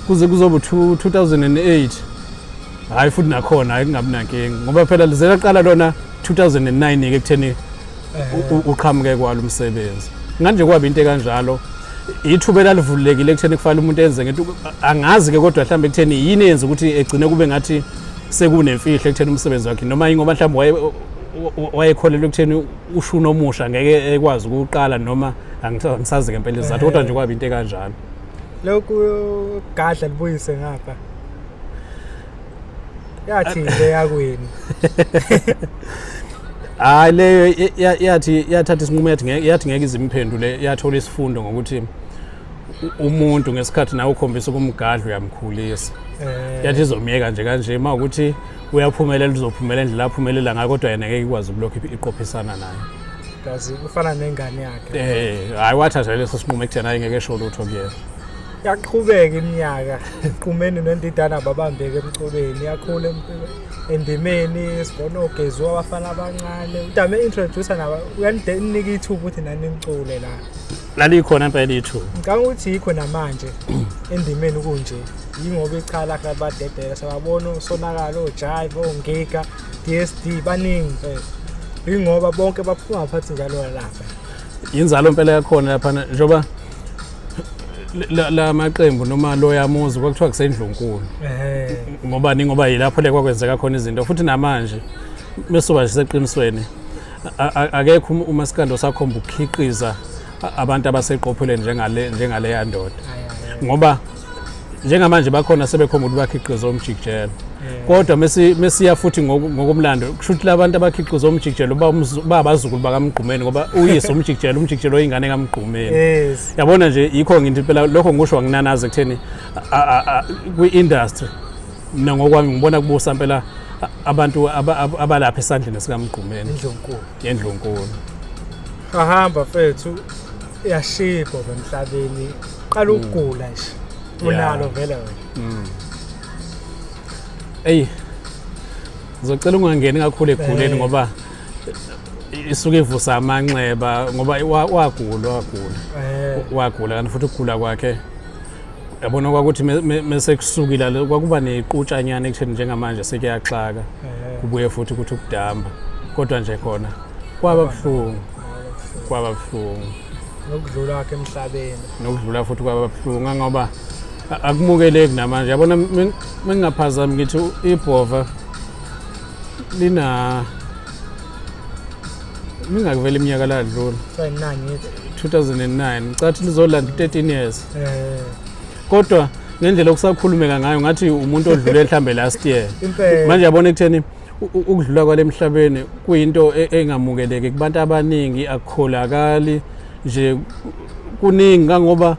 kuze kuzoba 2008. Hhayi futhi nakhona hayi kungabi nankinga ngoba phela lize laqala lona 2009 ke ekutheni uqhamuke kwalo umsebenzi. Nganje kwaba into ekanjalo, ithuba elalivulekile ekutheni kufanele umuntu enze ngento angazi-ke, kodwa mhlawumbe ekutheni yini eyenza ukuthi egcine kube ngathi sekunemfihlo ekutheni umsebenzi wakhe, noma yingoba mhlawumbe wayekholelwa ekutheni ushuni omusha ngeke ekwazi ukuwuqala, noma angisazi ngempela izizathu, kodwa nje kwaba into ekanjalo. Lokhu gadla libuyise ngapha. Yathi le yakweni. Hayi, leyo yathi yathatha isinqumo, yathi ngeke izimphendule, yathola isifundo ngokuthi umuntu ngesikhathi nawe ukhombisa ukumgadla uyamkhulisa. Yathi izomyeka nje kanje, uma ukuthi uyaphumelela uzophumelela indlela aphumelela ngayo, kodwa yena ngeke ikwazi ukulokhu iqophisana naye. Kazi ufana nengane yakhe. Hayi, wathatha leso sinqumo ekutheni hayi ngeke esho lutho kuyena. Yaqhubeka iminyaka, Qumeni noNdidana babambeke emculweni, yakhula endimeni, sibona ogezi wabafana abancane. Udame introducer nabo, uyaninika ithuba ukuthi nani nimcule la. Lalikhona impela ithuba. Ngicabanga ukuthi yikho namanje endimeni kunje. Yingoba ichala labadedela sababona usonakalo, ojive, ongiga, DSD baningi mfethu. Yingoba bonke baphuma ngaphansi njalo lapha. Inzalo impela yakhona laphana, njengoba la maqembu noma loya muzi kwakuthiwa kusendlunkulu. Ngoba ni ngoba yilapho le kwakwenzeka khona izinto, futhi namanje mesuba nje seqinisweni akekho umasikandi osakhomba ukukhiqiza abantu abaseqophelweni njengale ndoda, ngoba njengamanje bakhona sebekhomba ukuthi bakhiqiza umjikijelo, kodwa mesiya futhi ngokomlando kusho ukuthi labantu abakhiqiza umjikijelo ba abazukulu bakaMgqumeni, ngoba uyise umjikijelo oyingane kaMgqumeni. Yabona nje, yikho ngithi phela lokho ngisho anginanazi ekutheni kwi-industry mina ngokwami ngibona kubusa impela abantu abalapha esandleni sikaMgqumeni. Indlunkulu. Yendlunkulu. Ahamba mfethu, yashibha emhlabeni, qala ukugula nje. Unalo vele wena. Eyi, ngizocela ungangeni kakhulu eguleni ngoba isuke ivusa amanxeba, ngoba wagula wagula. Wagula, kanti futhi ukugula kwakhe yabona kwakuthi mese kusukile kwakuba nequtshanyana ekutheni njengamanje sekuyaxaka, kubuye futhi ukuthi ukudamba, kodwa nje khona kwaba buhlungu, kwaba buhlungu. Nokudlula kwakhe emhlabeni. Nokudlula futhi kwaba buhlungu ngoba akumukeleki namanje. Yabona, mengingaphazami ngithi ibhova lina mingakuvela iminyaka ladlula. 2009 ngithi. 2009 ngicathi lizolanda 13 years, kodwa ngendlela okusakhulumeka ngayo ngathi umuntu odlule mhlambe last year. Impela. Manje yabona ekutheni ukudlula kwale emhlabeni kuyinto engamukeleki kubantu abaningi, akukholakali nje kuningi kangoba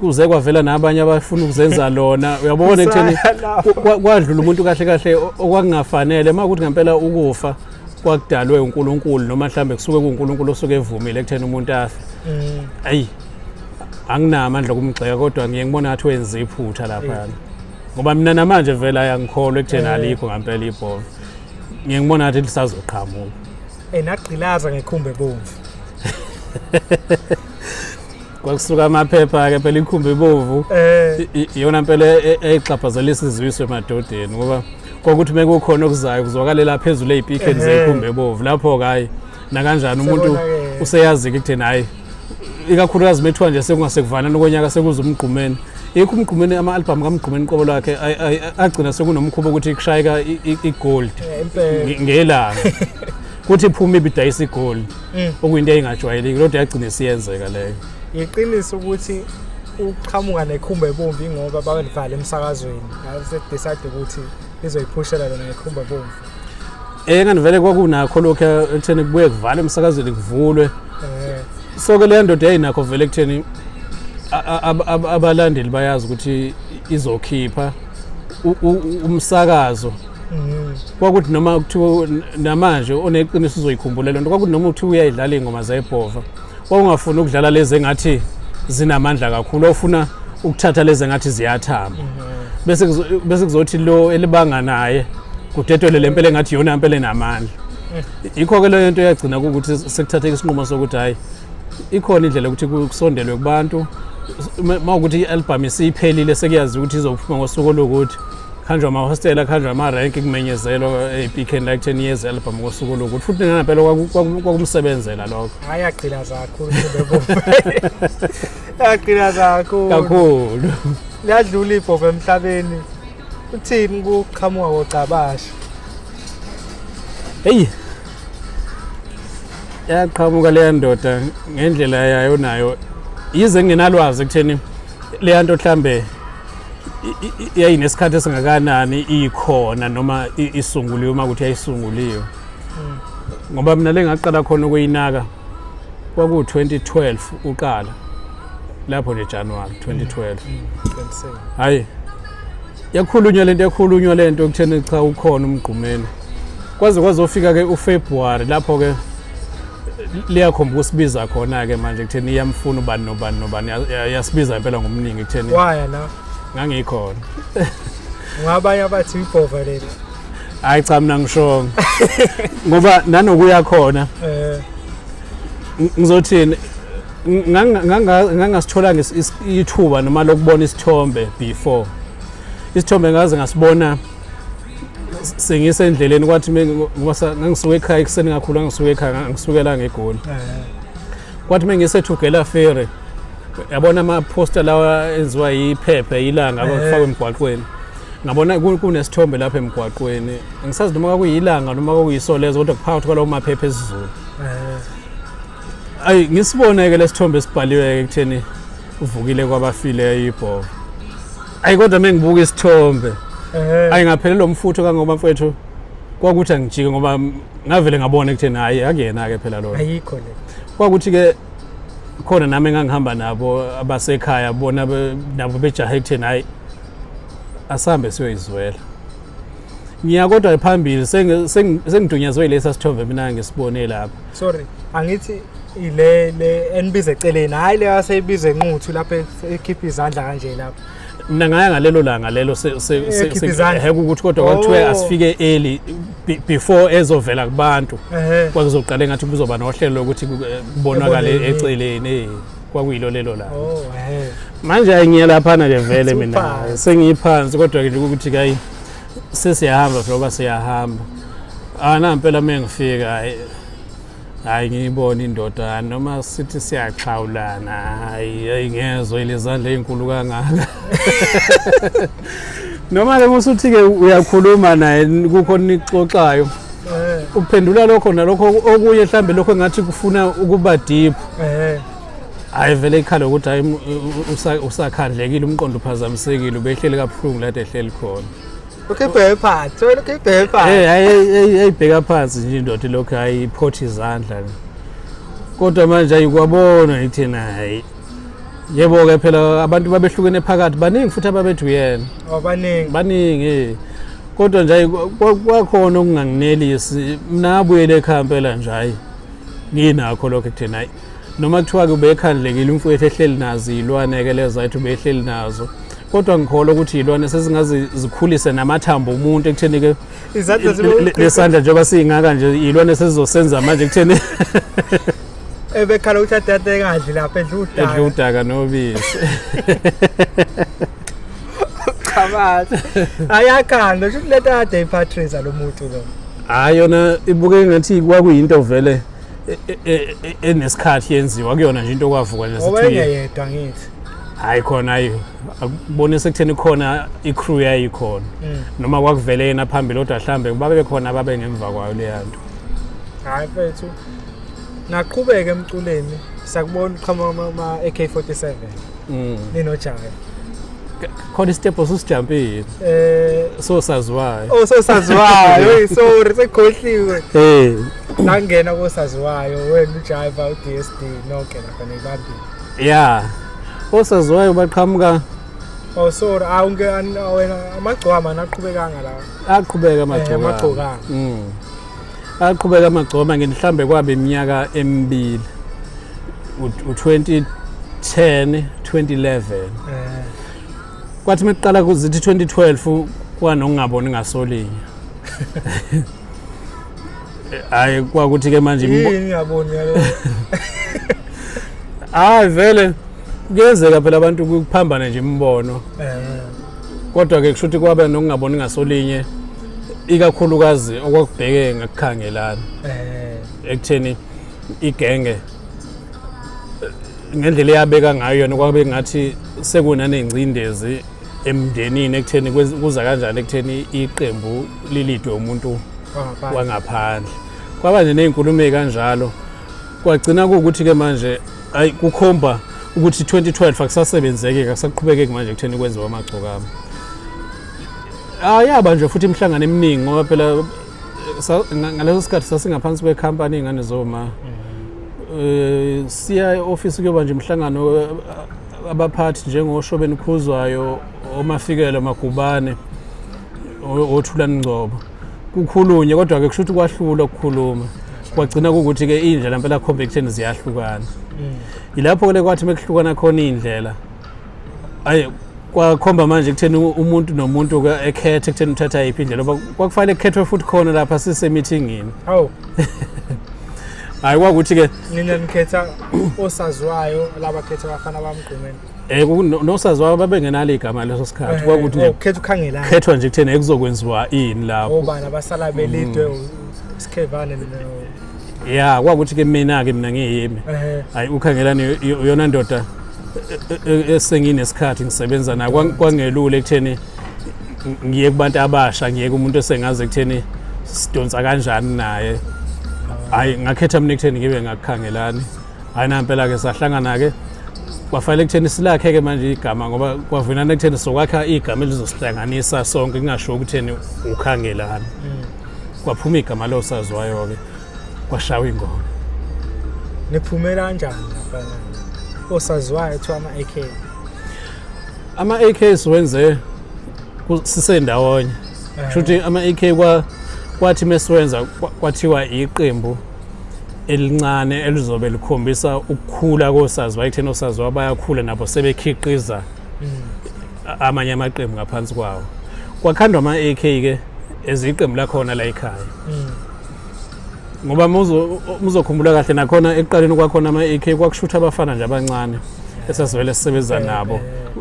kuze kwavela nabanye abafuna ukuzenza lona. Uyabona ekutheni Usaya lapho. Kwadlula umuntu kahle kahle okwakungafanele uma ukuthi ngempela ukufa kwakudalwe uNkulunkulu, noma mhlambe kusuke kuuNkulunkulu osuke evumile ekutheni umuntu afe. Ayi, anginamandla okumgxeka, kodwa ngiye ngibona ngathi wenza iphutha laphana, ngoba mina namanje vele ayangikholwa ekutheni alikho ngampela ibhola. Ngiye ngibona ngathi lisazoqhamuka. Nagqilaza ngekhumbi ebomvu. Kwakusuka amaphepha-ke phela, ikhumbi ebomvu iyona mpela eyixhaphazelisa izwiso emadodeni, ngoba kwakuthi mekukhona okuzayo kuzwakalela phezulu ey'pikeni zekhumbi ebovu lapho-ke. Hhayi, nakanjani umuntu Sebonakele. useyazi-ke ekutheni hhayi, ikakhulukazi methiwa nje sekungasekuvanani konyaka sekuza umgqumeni, yikho umgqumeni, ama-albhamu kamgqumeni qobo lwakhe agcina sekunomkhuba ukuthi kushayeka i-gold Impela. ngelanga kuthi iphume ibidayisa igold, okuyinto eyingajwayeleki, kodwa yagcina isiyenzeka leyo. Iqiniso ukuthi Uqhamuka nekhumba ebomvu ingoba babelivala emsakazweni. Ngase decide ukuthi izoyiphushela lona ngekhumba ebomvu. Ngani vele kwakunakho lokho ekutheni kubuye kuvalwe emsakazweni kuvulwe. So ke leya ndoda yayinakho vele ekutheni abalandeli bayazi ukuthi izokhipha umsakazo. Kwakuthi noma kuthiwa namanje oneqiniso uzoyikhumbula lento, kwakuthi noma kuthiwa uyayidlala iy'ngoma zebhova, wawungafuni ukudlala lezi engathi zinamandla kakhulu, wawufuna ukuthatha lezi engathi ziyathamba. Bese kuzothi lo elibanga naye kudedwele lempela engathi iyona impela enamandla. Yikho-ke leyo nto yagcina kuwukuthi sekuthatheka isinqumo sokuthi hhayi, ikhona indlela yokuthi kusondelwe kubantu. Uma ukuthi i-album isiphelile, sekuyazi ukuthi izophuma ngosuku olukuthi, kuhanjwa amahostela, kuhanjwa amarenki, kumenyezelwa ey'pikeni la ekutheni iyeza i-album ngosuku olukuthi, futhi nangempela kwakumsebenzela lokho. Hayi, yagqilaza kakhulu ikhumba ebomvu. Yagqilaza kakhulu. Kakhulu. Liyadlula ibhova emhlabeni. Uthini kuqhamuka kogcabasha? Heyi, yaqhamuka leya ndoda ngendlela yayo nayo, yize ngingenalwazi ekutheni leya nto mhlambe yayinesikhathi esingakanani ikhona noma isunguliwe, uma kuthi yayisunguliwe, ngoba mina le ngaqala khona ukuyinaka kwaku-2012 uqala lapho nje January 2012. 27. Hayi, yakhulunywa lento, yakhulunywa lento ekutheni cha, ukhona umgqumeni, kwaze kwazofika ke uFebruary lapho ke liyakhomba ukusibiza khona ke manje ekutheni iyamfuna ubani nobani nobani, yasibiza impela ngomningi ekutheni Waya la. Ngangikhona. Ngabanye abathi ibhova leli. Hayi cha, mina ngishongo ngoba nanokuya khona ngizothini, ngangasitholanga ithuba noma lokubona isithombe before. Isithombe ngaze ngasibona sengisendleleni, kwathi ngoba ngangisuka ekhaya ekuseni kakhulu, ngangisuka ekhaya, ngisukela ngeGoli. Kwathi mengiseTugela Ferry, yabona ama-poster lawa enziwa yiphepha ilanga akufakwe emgwaqweni, ngabona kunesithombe lapha emgwaqweni. Ngisazi noma kwakuyilanga noma kwakuyiSolezwe, kodwa kuphakathi kwalawo maphepha esiZulu. Ayi, ngisibone-ke lesithombe esibhaliwe-ke ekutheni uvukile kwabafileyo ibhova. Ayi, kodwa mengibuka isithombe, ayi, ngaphelelwa umfutho kangoba mfethu kwakuthi angijike, ngoba ngavele ngabona ekutheni hhayi, akuyena-ke phela lona. Ayikho le. Kwakuthi-ke khona nami engangihamba nabo abasekhaya, bona nabo bejahe ekutheni hhayi, asambe siyoyizwela. Ngiya kodwa phambili sengidunyazwe yilesa sithombe mina ngisibone lapha. Sorry, angithi ile le enibiza eceleni, hayi le aseyibiza enquthu lapho ekhipha izandla kanje lapho. Mina ngaya ngalelo langa lelo Ekhipha izandla. Heke ukuthi kodwa kwakuthiwe asifike early before ezovela kubantu. Kwakuzoqala engathi kuzoba nohlelo lokuthi kubonakale Eboneni. eceleni, kwakuyilo lelo langa. Oh. Manje ayi, ngiya laphana ke vele mina Uphansi. sengiyiphansi, kodwa ke nje ukuthi kayi, sesiyahamba phela ngoba siyahamba. Ah, nampela mengifika, hayi hayi, ngiyibona indoda, noma sithi siyaxhawulana, hayi hayi, ngezwe lezandla ezinkulu kangaka. Noma ke musuthi ke uyakhuluma naye, kukho nixoxayo, uphendula lokho nalokho okunye, mhlambe lokho engathi kufuna ukuba deep. Hayi vele ikhala ukuthi hayi, usakhandlekile, umqondo uphazamisekile, ubehleli kabuhlungu lade ehleli khona. Ukhiphe phansi, wena ukhiphe phansi. Hayi, ayibheka phansi nje indoda lokho, hayi, iphotha izandla. Kodwa manje ayikwabona ithina, hayi. Yebo-ke phela abantu babehlukene phakathi, baningi futhi ababethi uyena. Abaningi. Baningi. Kodwa nje hayi, kwakhona okunganginelisi. Mina ngabuyela ekhaya impela nje, hayi. Nginakho lokho ekutheni hayi. Noma kuthiwa-ke ubekhandlekile umfowethu ehleli nazo iy'lwane-ke lezo ayithi ubehleli nazo. Kodwa ngikholwa ukuthi iy'lwane sezingaze zikhulise namathambo omuntu ekutheni-ke Izandla zibe lesandla njengoba siyingaka nje, iy'lwane sezizosenza manje ekutheni Ebekhala ukuthi ade engadli lapha, edla edla udaka. Udaka nobisi. Chabathi. Ayakhanda, sho ukuthi lento ade iPatrice lo muntu lo. Hayi, yona ibuke ngathi kwakuyinto vele enesikhathi yenziwa kuyona nje, into okwavuka nje Ngoba sithi engeyedwa ngithi. Hayi khona, hayi, akubonisa ekutheni khona i-crew yayikhona, noma kwakuvele yena phambili, kodwa mhlambe babe khona ababe ngemva kwayo leya nto. Hayi mfethu. Naqhubeka emculeni, sakubona uqhamuka ama AK47. Ninojayo. Khona istep osusijampile. So saziwayo. Oh, sosaziwayo. Hey, sorry, sekhohliwe. Eh. Nangena kosaziwayo wena uJaiva uDSD nonke lapha nibambile. Yeah. Osaziwayo baqhamuka. Oh, sorry, awunke wena amagcwama naqhubekanga la. Aqhubeka amagcokama. Amagcokama. Aqhubeka amagcokama ngenhlambe kwabe iminyaka emibili. U2010 2011. Kwathi mekuqala kuzithi 2012 kwanokungaboni ngasolinye. Hayi, kwakuthi ke manje Yini ngiyaboni yalo. Hayi, vele kuyenzeka phela abantu kuphambane nje imibono. Kodwa ke kusho ukuthi kwabe nokungaboni ngasolinye, ikakhulukazi okwakubheke ngakukhangelana ekutheni igenge ngendlela eyabeka ngayo yona, kwabe ngathi sekunanengcindezi emndenini ekutheni kuza kanjani ekutheni iqembu lilidwe umuntu wangaphandle. Wangaphandle. Kwaba nje ney'nkulumo ey'kanjalo, kwagcina kuwukuthi ke manje ayi, kukhomba ukuthi 2012 akusasebenzeki, akusaqhubekeki manje ekutheni kwenziwa amagcokama. Ayaba nje futhi imihlangano eminingi, ngoba phela ngaleso sikhathi sasingaphansi kwekhampani iy'ngane zoma. Siya e-ofisi kuyoba nje imihlangano, abaphathi njengoShobeni Khuzwayo, oMafikelo Magubane, oThulani Ngcobo, kukhulunye, kodwa-ke kusho ukuthi kwahlula ukukhuluma, kwagcina kuwukuthi-ke iy'ndlela mpela khomba ekutheni ziyahlukana. Yilapho-ke le kwathi mekuhlukana khona iy'ndlela, ayi, kwakhomba manje ekutheni umuntu nomuntu ke ekhethe ekutheni uthatha yiphi indlela, ngoba kwakufanele kukhethwe futhi khona lapha sisemithingini. Hawu. Hayi, kwakuthi-ke Nina nikhetha osaziwayo, laba khetha abafana bamgqumeni. Nosaziwayo babengenalo igama leso sikhathi, kwakuthi nje Oh, khetha ukhangelana. Khethwa nje ekutheni ekuzokwenziwa ini lapho. Obani abasala belidwe isikhevane no Ya, kwakuthi-ke mina-ke mina ngiyimi, hayi, ukhangelani iyona ndoda esenginesikhathi ngisebenza nayo. Kwangelula ekutheni ngiye kubantu abasha, ngiye kumuntu esengazi ekutheni sidonsa kanjani naye. Hayi, ngakhetha mina ekutheni ngibe ngakukhangelani. Hayi, nampela-ke sahlangana-ke, kwafanele ekutheni silakhe-ke manje igama, ngoba kwavumelana ekutheni sokwakha igama elizosihlanganisa sonke, kungasho ukutheni ukhangelani. Kwaphuma igama losaziwayo-ke, kwashawa ingoma. Niphumela kanjani lapha osaziwayo kuthiwa ama-AK? Ama-AK siwenze sisendawonye. Kusho ama-AK kwathi mesiwenza kwathiwa iqembu elincane elizobe likhombisa ukukhula kosaziwayo, ekutheni osaziwayo bayakhula nabo, sebekhiqiza amanye amaqembu ngaphansi kwawo. Kwakhandwa ama-AK ke eziqembu lakhona la ekhaya, ngoba muzokhumbula kahle nakhona ekuqaleni kwakhona ama-AK kwakushutha abafana nje abancane esasivele sisebenza nabo,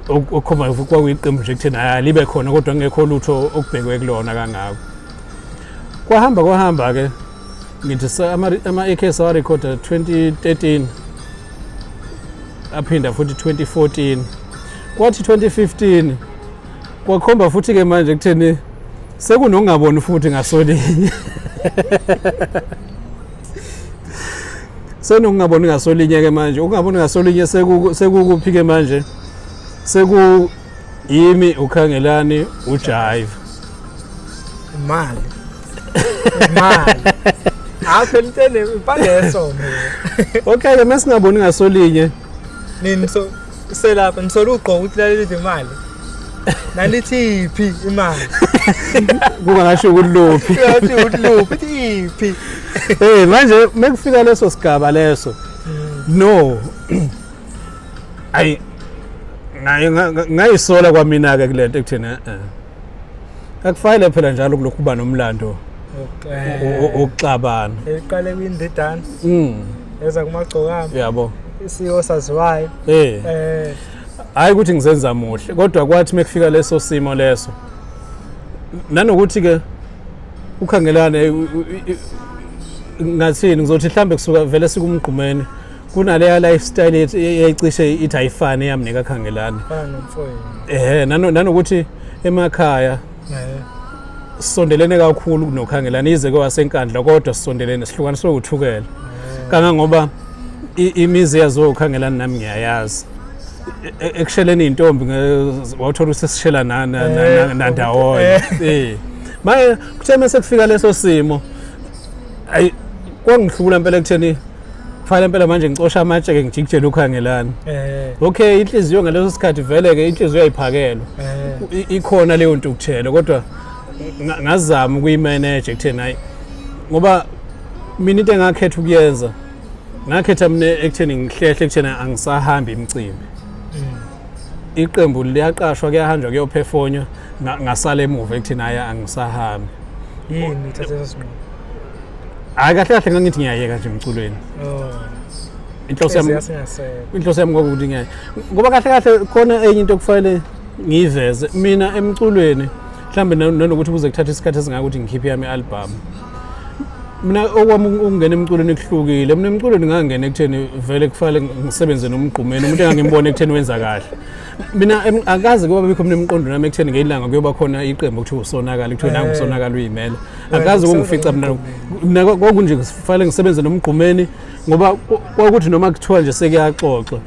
okukhomba kwakuyiqembu nje ekutheni hhayi, libe khona, kodwa kungekho lutho okubhekwe kulona kangako. Kwahamba kwahamba-ke, ngithi ama-AK sawarekhoda 2013, aphinda futhi 2014, kwathi 2015 kwakhomba futhi-ke manje ekutheni sekunokungaboni futhi ngasolinye, senokungaboni ngasolinye-ke manje. Ukungaboni ngasolinye sekukuphi-ke manje? Seku yimi, ukhangelani, ujive. Imali, imali, hawu phela into ene impande mina. Okay-ke, mesingaboni ngasolinye. Nini so selapha nisola ugqoka ukuthi lalelithi imali, nalithi iphi imali? Kungasho ukuthi luphi. Uyathi ukuthi luphi, ithi iphi? Manje mekufika leso sigaba leso, no, ayi, ngayisola kwamina ke kulento ekutheni akufanele phela njalo kulokhu kuba nomlando wokuxabana. Eqale kwindidane eza kumagcokama, isiyo saziwayo. Hayi ukuthi ngizenza muhle, kodwa kwathi mekufika leso simo leso, nanokuthi ke ukhangelane ngathini, ngizothi mhlambe kusuka vele sikumgqumeni kunaleya lifestyle eyayicishe ithi ayifani eyami nekakhangelani. Fana nomfowenu. Nanokuthi emakhaya sisondelene kakhulu kunokhangelani, ize kwasenkandla, kodwa sisondelene, sihlukaniswe uthukela, kangangoba imizi yaziwa ukhangelani nami ngiyayazi. ekusheleni iy'ntombi wawuthola ukuthi sesishela nandawonye. Manje kuthe mase kufika leso simo, ayi kwangihlula impela ekutheni kufanele impela manje ngicosha amatshe-ke ngijikijele uKhangelani. Okay, inhliziyo ngaleso sikhathi vele-ke inhliziyo yayiphakelwa, ikhona leyo ntukuthelo, kodwa ngazama ukuyimeneja ekutheni hayi, ngoba mina into engakhetha ukuyenza, ngakhetha mina ekutheni ngihlehle ekutheni angisahambi imicimbi. Iqembu liyaqashwa, kuyahanjwa kuyophefonywa, ngasala emuva ekutheni hayi angisahambi. Yini uthathe leso sinqumo? Hhayi, kahle kahle ngangithi ngiyayeka nje emculweni. Inhloso yami, inhloso yami kwakuthi ngiyaye, ngoba kahle kahle khona enye into okufanele ngiyiveze mina emculweni, mhlawumbe nanokuthi kuze kuthathe isikhathi esingaka ukuthi ngikhiphe yami i-album. Mina okwami ukungena emculweni kuhlukile. Mina emculweni ngangena ekutheni vele kufanele ngisebenze noMgqumeni, umuntu engangimbona ekutheni wenza kahle. Mina akaze kuba bikho mina emqondweni wami ekutheni ngelanga kuyoba khona iqembu okuthiwa uSonakala, kuthiwa nangu uSonakala uyimele. Akaze kungifica mina. Mina kwakunje kufanele ngisebenze noMgqumeni, ngoba kwakuthi noma kuthiwa nje sekuyaxoxa,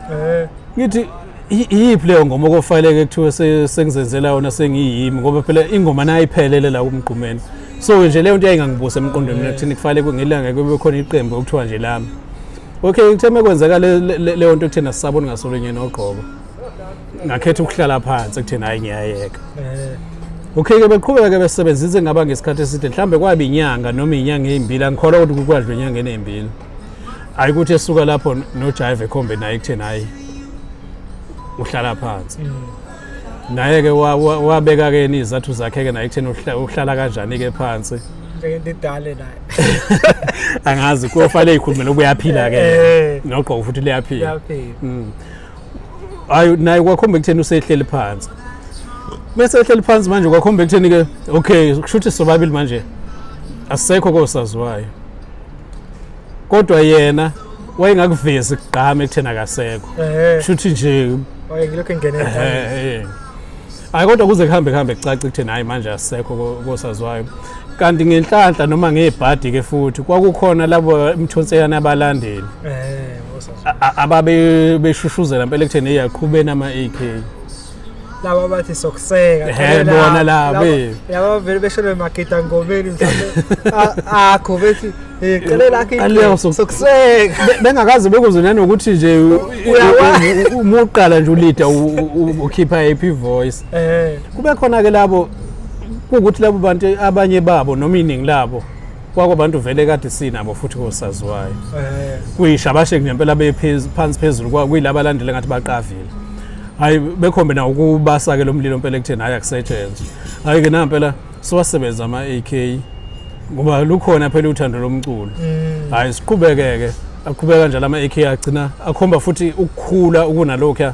ngithi iyiphi leyo ngoma okofanele kuthiwe sengizenzela yona sengiyimi, ngoba phela ingoma nayo iphelele la kuMgqumeni. So nje leyo nto yayingangibusa emqondweni mina kuthini kufanele ngelanga kube khona iqembu okuthiwa nje lami. Okay, kuthe mekwenzeka leyo nto ekutheni asisaboni ngasolinye nogqoko, ngakhetha ukuhlala phansi ekutheni hayi ngiyayeka. Okay-ke beqhubeka-ke besebenzisa ngaba ngesikhathi eside, mhlawumbe kwaba inyanga noma iy'nyanga ey'mbili, angikholwa ukuthi kukwadlwa enyangeni ey'mbili. Hhayi ukuthi esuka lapho noJive ekhombe naye ekutheni hhayi uhlala phansi. Naye-ke wabeka-ke izathu zakhe-ke naye ekutheni uhlala kanjani-ke phansi. Njengento idale naye. Angazi, kuyofanele ikhulume lokuba uyaphila-ke nogqoko futhi liyaphila. Hayi naye kwakhomba ekutheni usehleli phansi. Bese ehleli phansi manje kwakhomba ekutheni-ke okay, kusho ukuthi sobabili manje asisekho kosaziwayo. Kodwa yena wayengakuvezi kugqama ekutheni akasekho. Kusho ukuthi nje wayengilokhu engene. Hayi kodwa kuze kuhambe kuhambe kucace ekutheni hayi manje asisekho kosaziwayo. Kanti ngenhlanhla noma ngebhadi-ke futhi kwakukhona labo imthonseyana abalandeli ababe beshushuzela impela ekutheni iyaqhubeni ama-AK. Laba bathi sokuseka. Bona laba. Laba vele beshelwe magida ngomeni mhlawumbe akho bethi qele lakhe sokuseka. Bengakaze bekuzwe nanokuthi nje uma uqala nje ulida ukhipha happy voice. Kube khona ke labo kuwukuthi labo bantu abanye babo noma iningi labo kwakwabantu vele kade sinabo futhi kosaziwayo. Kuyishabashe ngempela bephansi phezulu kuyilaba alandele ngathi baqavile. Hayi bekhombe na ukubasa ke lo mlilo impela ekutheni hayi akusetshenzwa. Hayi ke nampela siwasebenza ama-AK ngoba lukhona phela uthando lomculo. Hayi siqhubekeke, aqhubeka kanjalo ama-AK agcina akhomba futhi ukukhula ukunalokhu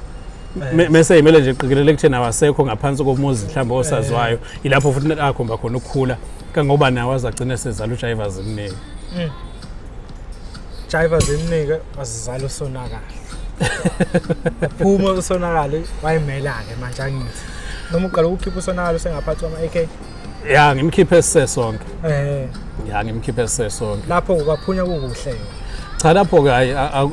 mese yimele nje qikelele ekutheni awasekho ngaphansi komuzi mhlawumbe osaziwayo, ilapho futhi akhomba khona ukukhula kangoba nawo azagcina sezala uJiva Zimnike. Jiva Zimnike wazizala uSonakala. Phuma uSonakala wayimela-ke manje angithi. Noma uqala ukukhipha uSonakala usengaphathi kwama-AK? Ya, ngimkhiphe sisesonke. Ya, ngimkhiphe sisesonke. Lapho kwaphunya kukuhle. Cha lapho-ke hayi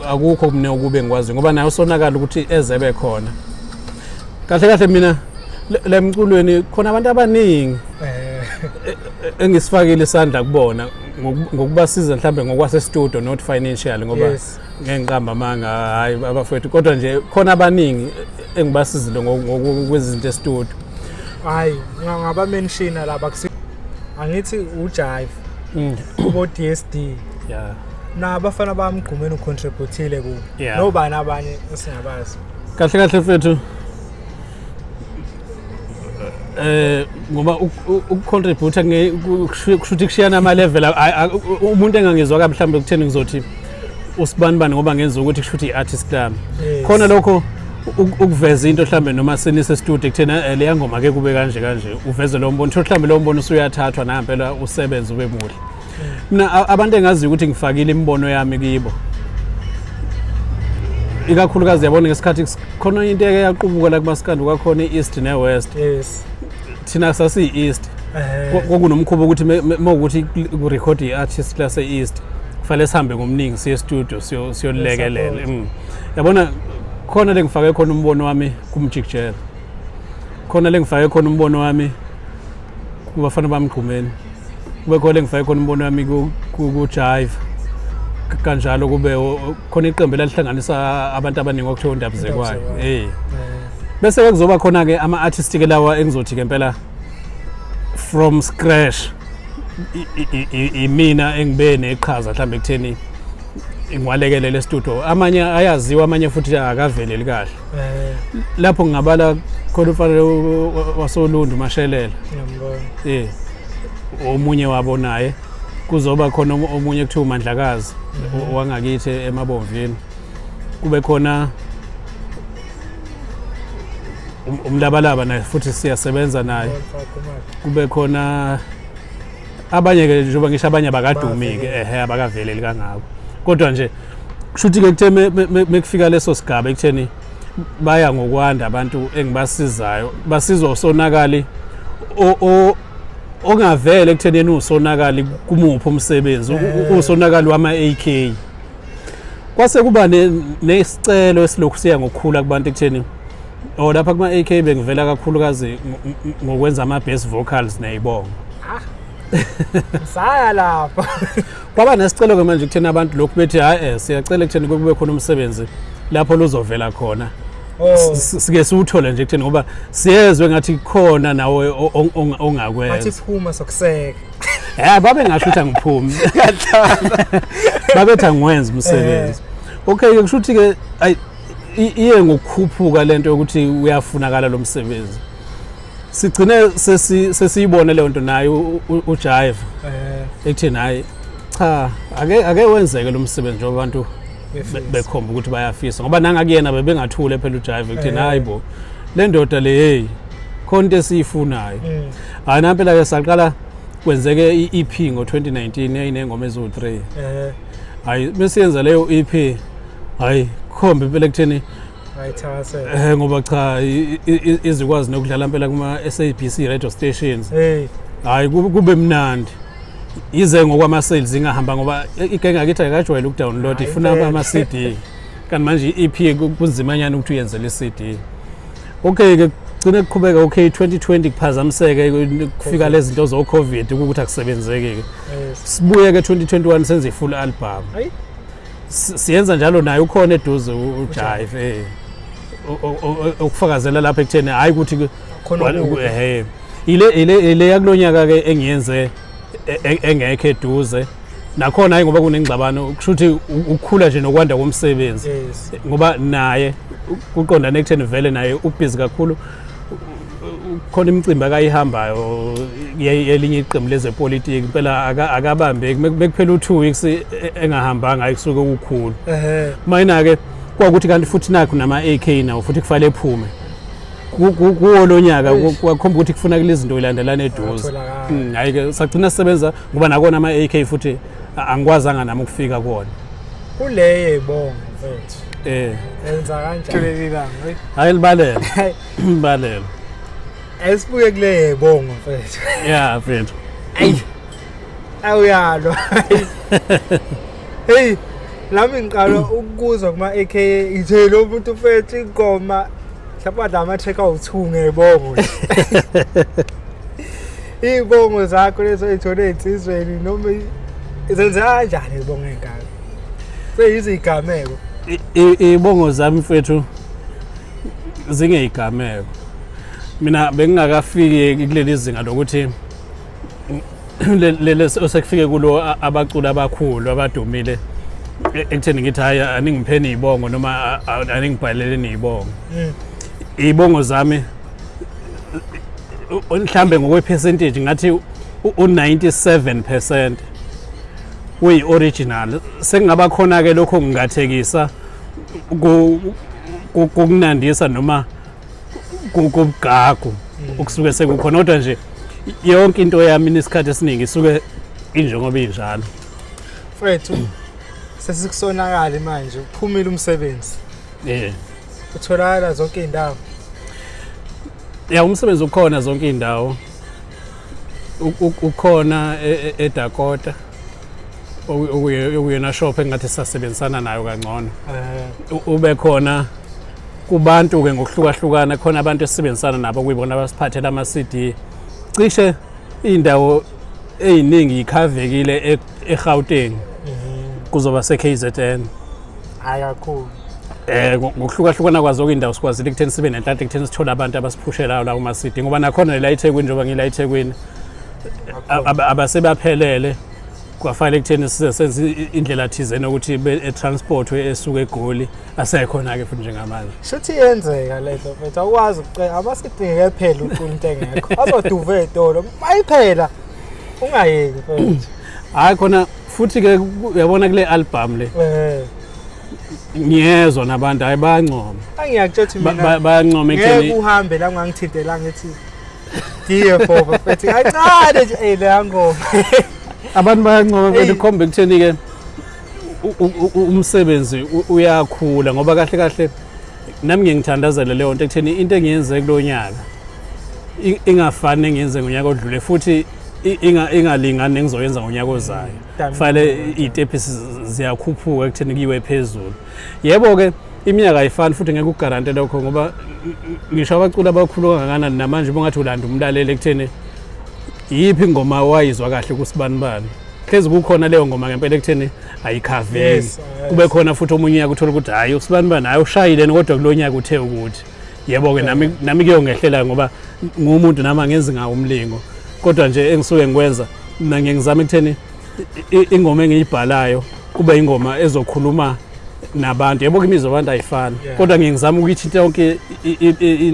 akukho kumne ukube ngikwazi ngoba naye uSonakala ukuthi ezebe khona. Kahle kahle mina le mculweni khona abantu abaningi engisifakile isandla kubona ngokubasiza mhlambe ngokwase studio, not financial, ngoba ngeke ngiqamba amanga, hayi abafowethu, kodwa nje khona abaningi engibasizile ngokwezinto e-studio. Hayi ngaba mentiona laba, angithi uJive, kubo DSD. Na abafana bamgqumeni ucontributile kubo. Nobani abanye esingabazi? Kahle kahle mfethu, ngoba ukucontribute kusho ukuthi kushiyana ama level. Umuntu engangizwa kabi mhlawumbe kutheni ngizothi usibanibani ngoba ngenza ukuthi kusho ukuthi i-artist lami. Khona lokho ukuveza into mhlambe noma senise studio ekutheni leya ngoma ke kube kanje kanje, uveze lo mbono, mhlambe lo mbono usuyathathwa nampela usebenze ube muhle. Mina abantu engaziyo ukuthi ngifakile imibono yami kibo, ikakhulukazi yabona ngesikhathi khona into eke yaqubuka la kumaskandi, kwakhona i-East ne-West. Thina sasiyi-East. Kwakunomkhuba ukuthi mawukuthi kurekhodi i-artist lase-East kufanele sihambe ngomningi siye studio siyolekelela. Yabona Khona lengifake khona umbono wami kumjikijela, khona lengifake khona umbono wami kubafana bamgqumeni, kube khona lengifake khona umbono wami ku-jive, kanjalo kube khona iqembu elalihlanganisa abantu abaningi okuthiwa uNdabuzekwayo. Eh, bese-ke kuzoba khona-ke ama-artist-ke lawa engizothi-ke impela from scratch imina engibe neqhaza mhlawumbe ekutheni ngiwalekelele estudio. Amanye ayaziwa, amanye futhi akaveleli kahle. Lapho ngingabala khona umfana wasoLundu, Mashelela, eh omunye wabo naye. Kuzoba khona omunye kuthiwa uMandlakazi wangakithi eMabomvini. Kube khona uMlabalaba naye futhi siyasebenza naye. Kube khona abanye-ke, njengoba ngisho, abanye abakadumi-ke, ehe, abakaveleli kangako, kodwa nje kusho ukuthi-ke kuthe mekufika leso sigaba ekutheni baya ngokwanda abantu engibasizayo, basizwa usonakali ongavele ekutheni yena uwusonakali kumuphi umsebenzi, uwusonakali wama-AK. Kwase kuba nesicelo esilokhu siya ngokukhula kubantu ekutheni, oh, lapha kuma-AK bengivela kakhulukazi ngokwenza ama-bass vocals neyibongo. Saya lapho. Kwaba nesicelo-ke manje ekutheni abantu lokhu bethi, hhayi, siyacela ekutheni kube khona umsebenzi lapho luzovela khona. Sike siwuthole nje ekutheni ngoba siyezwe ngathi khona nawe bathi ongakwenza. Phuma sokuseka. Babe ngasho ukuthi angiphumi, babethi angiwenzi umsebenzi. Okay ke, kusho ukuthi-ke ayi, iye ngokukhuphuka lento yokuthi uyafunakala lo msebenzi. Sigcine sesiyibone leyo nto naye uJive ekutheni, hayi cha, ake wenzeke lo msebenzi njengoba abantu Befisa. Bekhomba ukuthi bayafisa, ngoba nangakuyena bebengathule phela uJive ekutheni, hayi bo, le ndoda le, hey, khona into esiyifunayo. Hayi, nampela ke saqala kwenzeke i-EP ngo-2019 yayinengoma eziwu-3. Hayi, besiyenza leyo EP, hayi, khomba impela ekutheni Ayithakasela. Ngoba cha, izikwazi nokudlala impela kuma-SABC radio stations. Hayi, kube mnandi, yize ngokwama-sales ingahamba ngoba igenge ngakithi ayikajwayele ukudownload, Hayi, ifuna impela. ama-CD, kanti manje i-EP kunzimanyana ukuthi uyenzele i-CD. Okay ke, kugcine kuqhubeka. Okay, 2020 kuphazamiseke, kufika lezi zinto zo-COVID ukuthi akusebenzeki-ke. Sibuye ke 2021 senze i-full album. Hayi. Siyenza njalo naye ukhona eduze uJive, ukufakazela lapha ekutheni hayi ukuthi Khona okubi. Ehhe, ile yakulonyaka ke engiyenze engekho eduze nakhona, hayi, ngoba kunengxabano, kusho ukuthi ukukhula nje nokwanda komsebenzi, ngoba naye kuqondane ekutheni vele naye ubhizi kakhulu, khona imicimbi akayihambayo yelinye iqembu lezepolitiki impela, akabambeki. Bekuphela u-2 weeks engahambanga, hayi, kusuke kukhulu. Mayina-ke kwakuthi kanti futhi nakho nama-AK nawo futhi kufanele ephume kuwo lo nyaka. Eish. Kwakhomba ukuthi kufunakele izinto ilandelana eduze. Atholakala. Hhayi-ke sagcina sisebenza ngoba nakona ama-AK futhi angikwazanga nami ukufika kuwona. Kule yeyibongo mfethu. Wenza kanjani? Kuleli langa. Hhayi, libalele, libalele. Esibuye kule yeyibongo mfethu. Ya mfethu. Ayi. Awuyalo. Hey, nami ngiqala ukuzwa kuma AK, ngithe lo muntu mfethu ingoma mhlawumbe adla ama-track awu-2 ngeyibongo nje. Iy'bongo zakho lezo ey'thole ey'nsizweni noma zenzeka kanjani izibongo ey'ngaka? Seyizo iy'gameko. Iy'bongo zami mfethu zingeyigameko. Mina bengingakafiki kuleli zinga lokuthi osekufike kulo abaculi abakhulu abadumile ekutheni ngithi, hhayi, aningipheni iy'bongo noma aningibhaleleni iy'bongo. Iy'bongo zami mhlambe ngokwe-percentage ngathi u-97% kuyi-original. Sekungaba khona-ke lokho ngingathekisa kokunandisa noma kobugagu okusuke sekukhona, kodwa nje yonke into yami inesikhathi esiningi isuke injengoba injalo. Mfethu, sesikusonakali manje, uphumile umsebenzi. Utholakala zonke iy'ndawo. Ya, umsebenzi ukhona zonke iy'ndawo. Ukhona eDakota, okuyona shop engathi sisasebenzisana nayo kangcono. Ube khona Kubantu-ke ngokuhlukahlukana khona abantu esisebenzisana nabo kuyibona abasiphathela ama-CD. Cishe iy'ndawo ey'ningi yikhavekile eGauteng. Kuzoba se-KZN. Hayi kakhulu. Ngokuhlukahlukana kwazo indawo sikwazile ekutheni sibe nenhlanhla ekutheni sithole abantu abasiphushelayo la kuma-CD ngoba nakhona la eThekwini njengoba ngila eThekwini abasebaphelele kwafanele ekutheni size senze indlela thizeni ukuthi e-transport esuka eGoli asekhona-ke futhi njengamanje. Shuthi iyenzeka lento mfethu, awukwazi ukucela amasidingeke phela ucula into engekho. Azoduva ey'tolo, mayiphela ungayeki mfethu. Hhayi khona futhi-ke uyabona kule album le ngiyezwa nabantu hhayi bayancoma. Angiyakutshela ukuthi mina Bayancoma ngeke ekutheni uhambe la ungangithintela ngithi dear Bhova mfethu kancane nje eh leya ngoma. Abantu bayancoma mfethu kukhomba ekutheni-ke umsebenzi uyakhula ngoba kahle kahle nami ngiyengithandazela leyo nto ekutheni into engiyenze kulo nyaka ingafani nengiyenze ngonyaka odlule futhi ingalingani nengizoyenza ngonyaka ozayo. Kufanele iy'tepisi ziyakhuphuka ekutheni kuyiwe phezulu. Yebo-ke iminyaka ayifani futhi ngeke ukugarante lokho ngoba ngisho abaculi abakhulu kangakanani namanje ubungathi ulanda umlaleli ekutheni yiphi ingoma wayizwa kahle kusibanibani. Hlezi kukhona leyo ngoma ngempela ekutheni ayikhaveki. Yes, yes. Kube khona futhi omunye unyaka uthola ukuthi hhayi usibanibani hhayi ushayile kodwa kulo nyaka uthe ukuthi. Yebo-ke nami kuyongehlela ngoba ngumuntu nami angenzi ngawo umlingo. Kodwa nje engisuke ngikwenza mina ngiye ngizame ekutheni ingoma engiyibhalayo kube ingoma ezokhuluma nabantu. Yebo-ke imizwa yabantu ayifani. Kodwa ngiye ngizame ukuyithinta yonke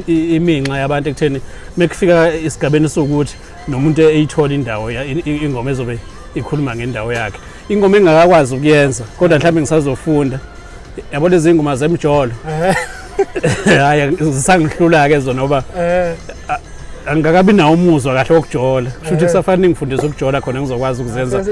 iminxa yabantu ekutheni mekufika esigabeni sokuthi nomuntu eyithola indawo ingoma ezobe ikhuluma ngendawo yakhe. Ingoma engingakakwazi ukuyenza kodwa mhlawumbe ngisazofunda. Yabo lezi ngoma zemjolo. Hayi zisangihlula-ke zona ngoba angikakabi nawo umuzwa kahle wokujola. Kusho ukuthi kusafanele ngifundise ukujola khona ngizokwazi ukuzenza.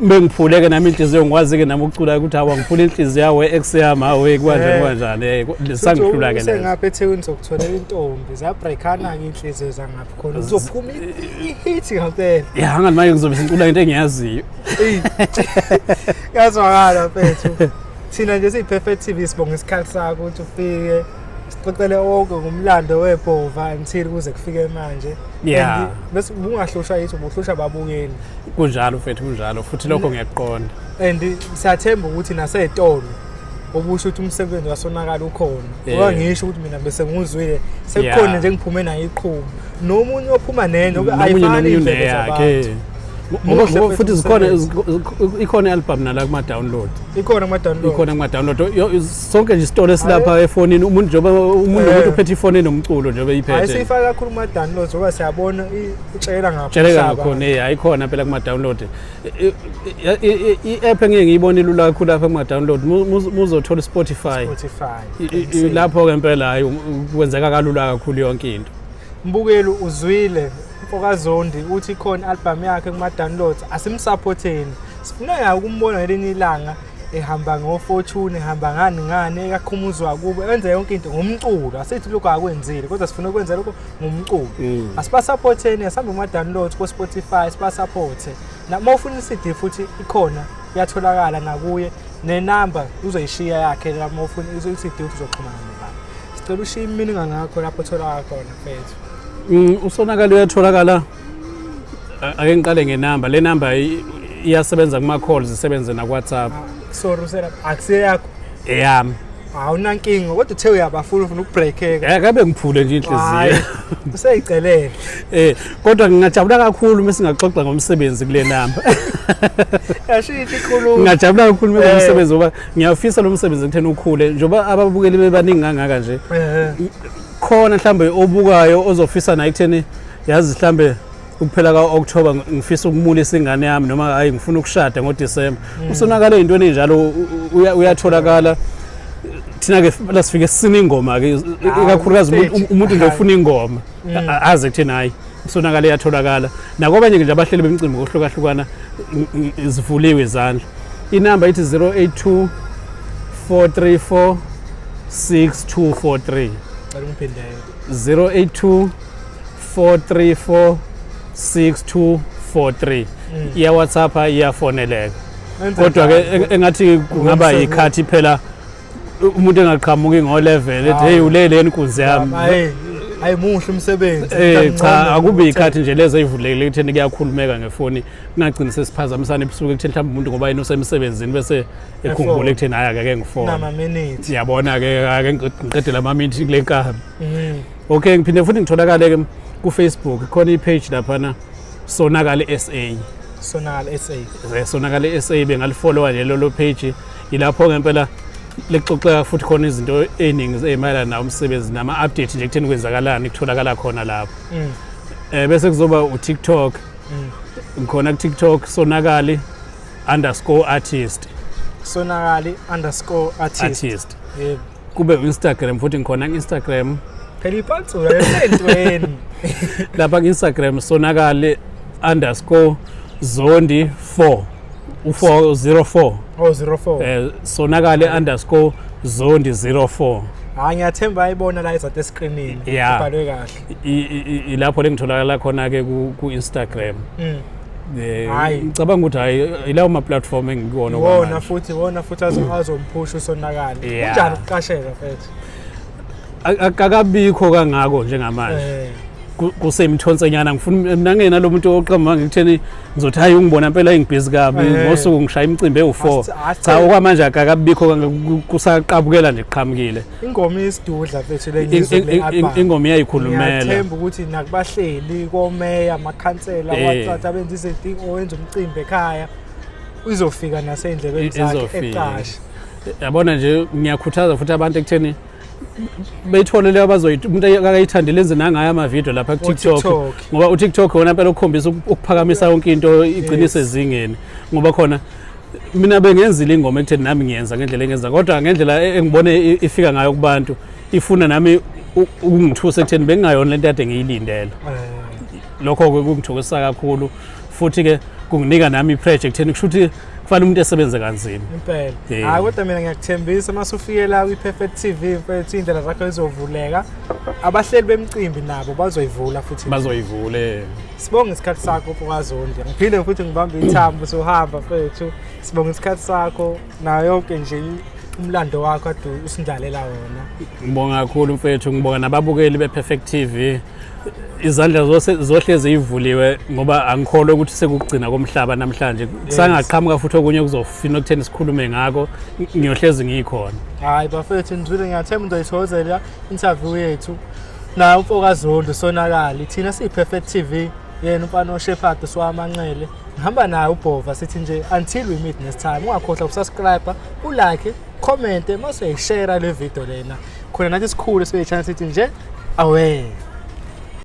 Bengiphuleke nami inhliziyo ngikwazi-ke nami ukucula ukuthi hawa ngiphula inhliziyo yawe ex yami hawe kanjani kanjani. Zisangihlula-ke lezo. Usengapha eThekwini sokutholela intombi zabreakana-ke iy'nhliziyo zangapha khona kuzophuma i-hit ngempela. Ya angathi manje ngizobe sengicula into engiyaziyo. Kuyazwakala mfethu. Thina nje siyi-Perfect TV sibonga isikhathi sakho ukuthi ufike sixoxele wonke ngomlando weBhova until kuze kufike manje. Yeah. Bese ubungahlushwa yithi ubuhlushwa ababukeli. Kunjalo mfethu kunjalo futhi lokho ngiyakuqonda. And siyathemba ukuthi nasey'tolo obusho ukuthi umsebenzi wasonakala ukhona. Ngoba ngisho ukuthi mina bese nguzwile sekukhona nje ngiphume nayo iqhubu. Nomunye ophuma nento ayifani indlela zabantu. Ngoba futhi zikhona ikhona i-album nala kuma-download. Ikhona kuma-download. Ikhona kuma-download. Sonke nje isitolo esilapha efonini umuntu njengoba umuntu nomuntu uphethe ifoni enomculo njengoba eyiphethe. Ayisifaka kakhulu kuma-downloads ngoba siyabona utshela ngapha. Tsheleka ngakhona eh ayikhona phela kuma-download. I-app engeke ngiyibone ilula kakhulu lapha kuma-download muzothola i-Spotify. Spotify. Lapho-ke impela hayi kwenzeka kalula kakhulu yonke into. Mbukeli uzwile mfokaZondi uthi ikhona i-album yakhe kuma-downloads asimsupporteni. Sifuna ya ukumbona ngelinye ilanga ehamba ngo-Fortune ehamba ngani ngani ekakhumuzwa kubo enze yonke into ngomculo. Asithi lokho akwenzile kodwa sifuna ukwenza lokho ngomculo. Asibasupporteni asihambe kuma-downloads ko-Spotify sibasupporte. Uma ufuna i-CD futhi ikhona iyatholakala nakuye nenamba uzoyishiya yakhe la uma ufuna i-CD uthi uzoxhumana nobani. Sicela ushiye imininingwane yakho lapho otholakala khona mfethu. Usonakala uyatholakala. Ake ngiqale ngenamba. Le namba iyasebenza kuma-calls, isebenze naku-WhatsApp. Sorry usela akusiye yakho. Eyami. Awunankinga kodwa uthe uyabafuna ufuna ukubreakeka. Akabe ngiphule nje inhliziyo. Useyicelele. Kodwa ngingajabula kakhulu uma singaxoxa ngomsebenzi kule namba. Yashintsha ikhuluma. Ngingajabula kakhulu uma ngomsebenzi ngoba ngiyafisa lo msebenzi ekutheni ukhule njengoba ababukeli bebaningi kangaka nje. Khona mhlambe obukayo ozofisa naye ekutheni yazi mhlambe ukuphela ka-October ngifisa ukumulisa ingane yami noma hayi ngifuna ukushada ngoDecember. Usonakala ey'ntweni ey'njalo uyatholakala. Thina-ke la sifike sisina ingoma-ke ikakhulukazi umuntu nje ufuna ingoma aze kutheni hhayi usonakala iyatholakala. Nakwabanye nje abahleli bemicimbi ngokuhlukahlukana zivuliwe izandla. Inamba ithi 082 434 6243. 082 434 6243. Iya WhatsApp iyafoneleka. Kodwa ke engathi kungaba yikhathi phela Umuntu engaqhamuki ngo-11 ethi, "Hey, ulele inkunzi yami." Hayi, hayi, muhle umsebenzi. Cha, akube ikhathi nje lezo ey'vulekile ekutheni kuyakhulumeka ngefoni, kungagcini sesiphazamisana ebusuku ekutheni mhlawumbe umuntu ngoba yena usemsebenzini bese ekhumbula ekutheni hhayi, akake ngifone. Nama-minutes. Yabona-ke, ake ngiqedele ama-minutes kule nkabi. Okay, ngiphinde futhi ngitholakale-ke ku-Facebook, khona i-page laphana, Sonakale SA. Sonakala SA. Sonakale SA, bengalifollowa nje lolo page. Ilapho ngempela lexoxeka futhi khona izinto ey'ningi ey'mayelana nawo umsebenzi nama-update nje ekutheni kwenzakalani, kutholakala khona lapho. Bese kuzoba uTikTok. Ngikhona ku-TikTok, sonakali_artist. Sonakali_artist. Artist. Yebo. Kube u-Instagram futhi, ngikhona ku-Instagram. Phela ipantsula lesentweni. Lapha ku-Instagram, sonakali_zondi 4, u-4 04. Oh, 04. Sonakali_zondi 04. Hayi, ngiyathemba ayibona la izathu escreenini. Ibhalwe kahle. Ilapho lengitholakala khona-ke ku-Instagram. Hhayi. Ngicabanga ukuthi hhayi, ilawo ma-platform engikuwona Iwona okwamanje. futhi, iwona futhi azomphusha usonakala. Kunjani ukuqasheka, mfethu? Akakabikho kangako njengamanje. Kusemthonsenyana, ngifuna mina ngena lo muntu oqamba ngikutheni ngizothi hayi, ungibona impela engibhizi kabi, ngosuku ngishaya imicimbi ewu-4. Cha, okwamanje akakabikho kangako, kusaqabukela nje, kuqhamukile. Ingoma isidudla, mfethu, le ngizwe kule album. Ingoma iyayikhulumela. Ngiyathemba ukuthi nakubahleli komeya, amakhansela, wathatha abenza izinto, owenza umcimbi ekhaya, izofika nasey'ndlebeni zakhe. Izofika. Eqasha. Yabona nje, ngiyakhuthaza futhi abantu ekutheni beyithole leyo abazoyit umuntu akayithandile enze nangayo amavidiyo lapha ku-TikTok. TikTok. Ngoba uTikTok wona phela ukukhombisa ukuphakamisa yonke into, igcine isezingeni, ngoba khona mina bengenzile ingoma ekutheni nami ngiyenza ngendlela engenza, kodwa ngendlela engibone ifika ngayo kubantu, ifuna nami ukungithusa ekutheni bengingayona lento kade ngiyilindele. Lokho-ke kungithokozisa kakhulu, futhi-ke kunginika nami i-pressure ekutheni kusho ukuthi kufanele umuntu esebenze kanzima. Impela. Yeah. Hayi, kodwa mina ngiyakuthembisa, uma usufike la kwi-Perfect TV, mfethu, iy'ndlela zakho zizovuleka, abahleli bemicimbi nabo bazoyivula futhi. Bazoyivule. Sibonge isikhathi sakho, mfokaZondi. Ngiphinde futhi ngibambe ithambo sohamba, mfethu. Sibonge isikhathi sakho nayo yonke nje umlando wakho kade usindlalela wona. Ngibonga kakhulu, mfethu, ngibonga nababukeli be-Perfect TV. Izandla zose zohlezi ivuliwe, ngoba angikholwa ukuthi sekugcina komhlaba namhlanje. Kusangaqhamuka futhi okunye kuzofina ekutheni sikhulume ngako, ngiyohlezi ngikhona. Hayi bafethu, nizwile, ngiyathemba nizoyithokozela interview yethu naye umfokaZondi Sonakali. Thina siyi-Perfect TV, yena umfana oShepherd siwamanxele, ngihamba naye uBhova. Sithi nje until we meet next time, ungakhohlwa ukusubscribe, ulike, comment, mase uyayishare le video lena, khona nathi sikhule sibe channel. Sithi nje awe.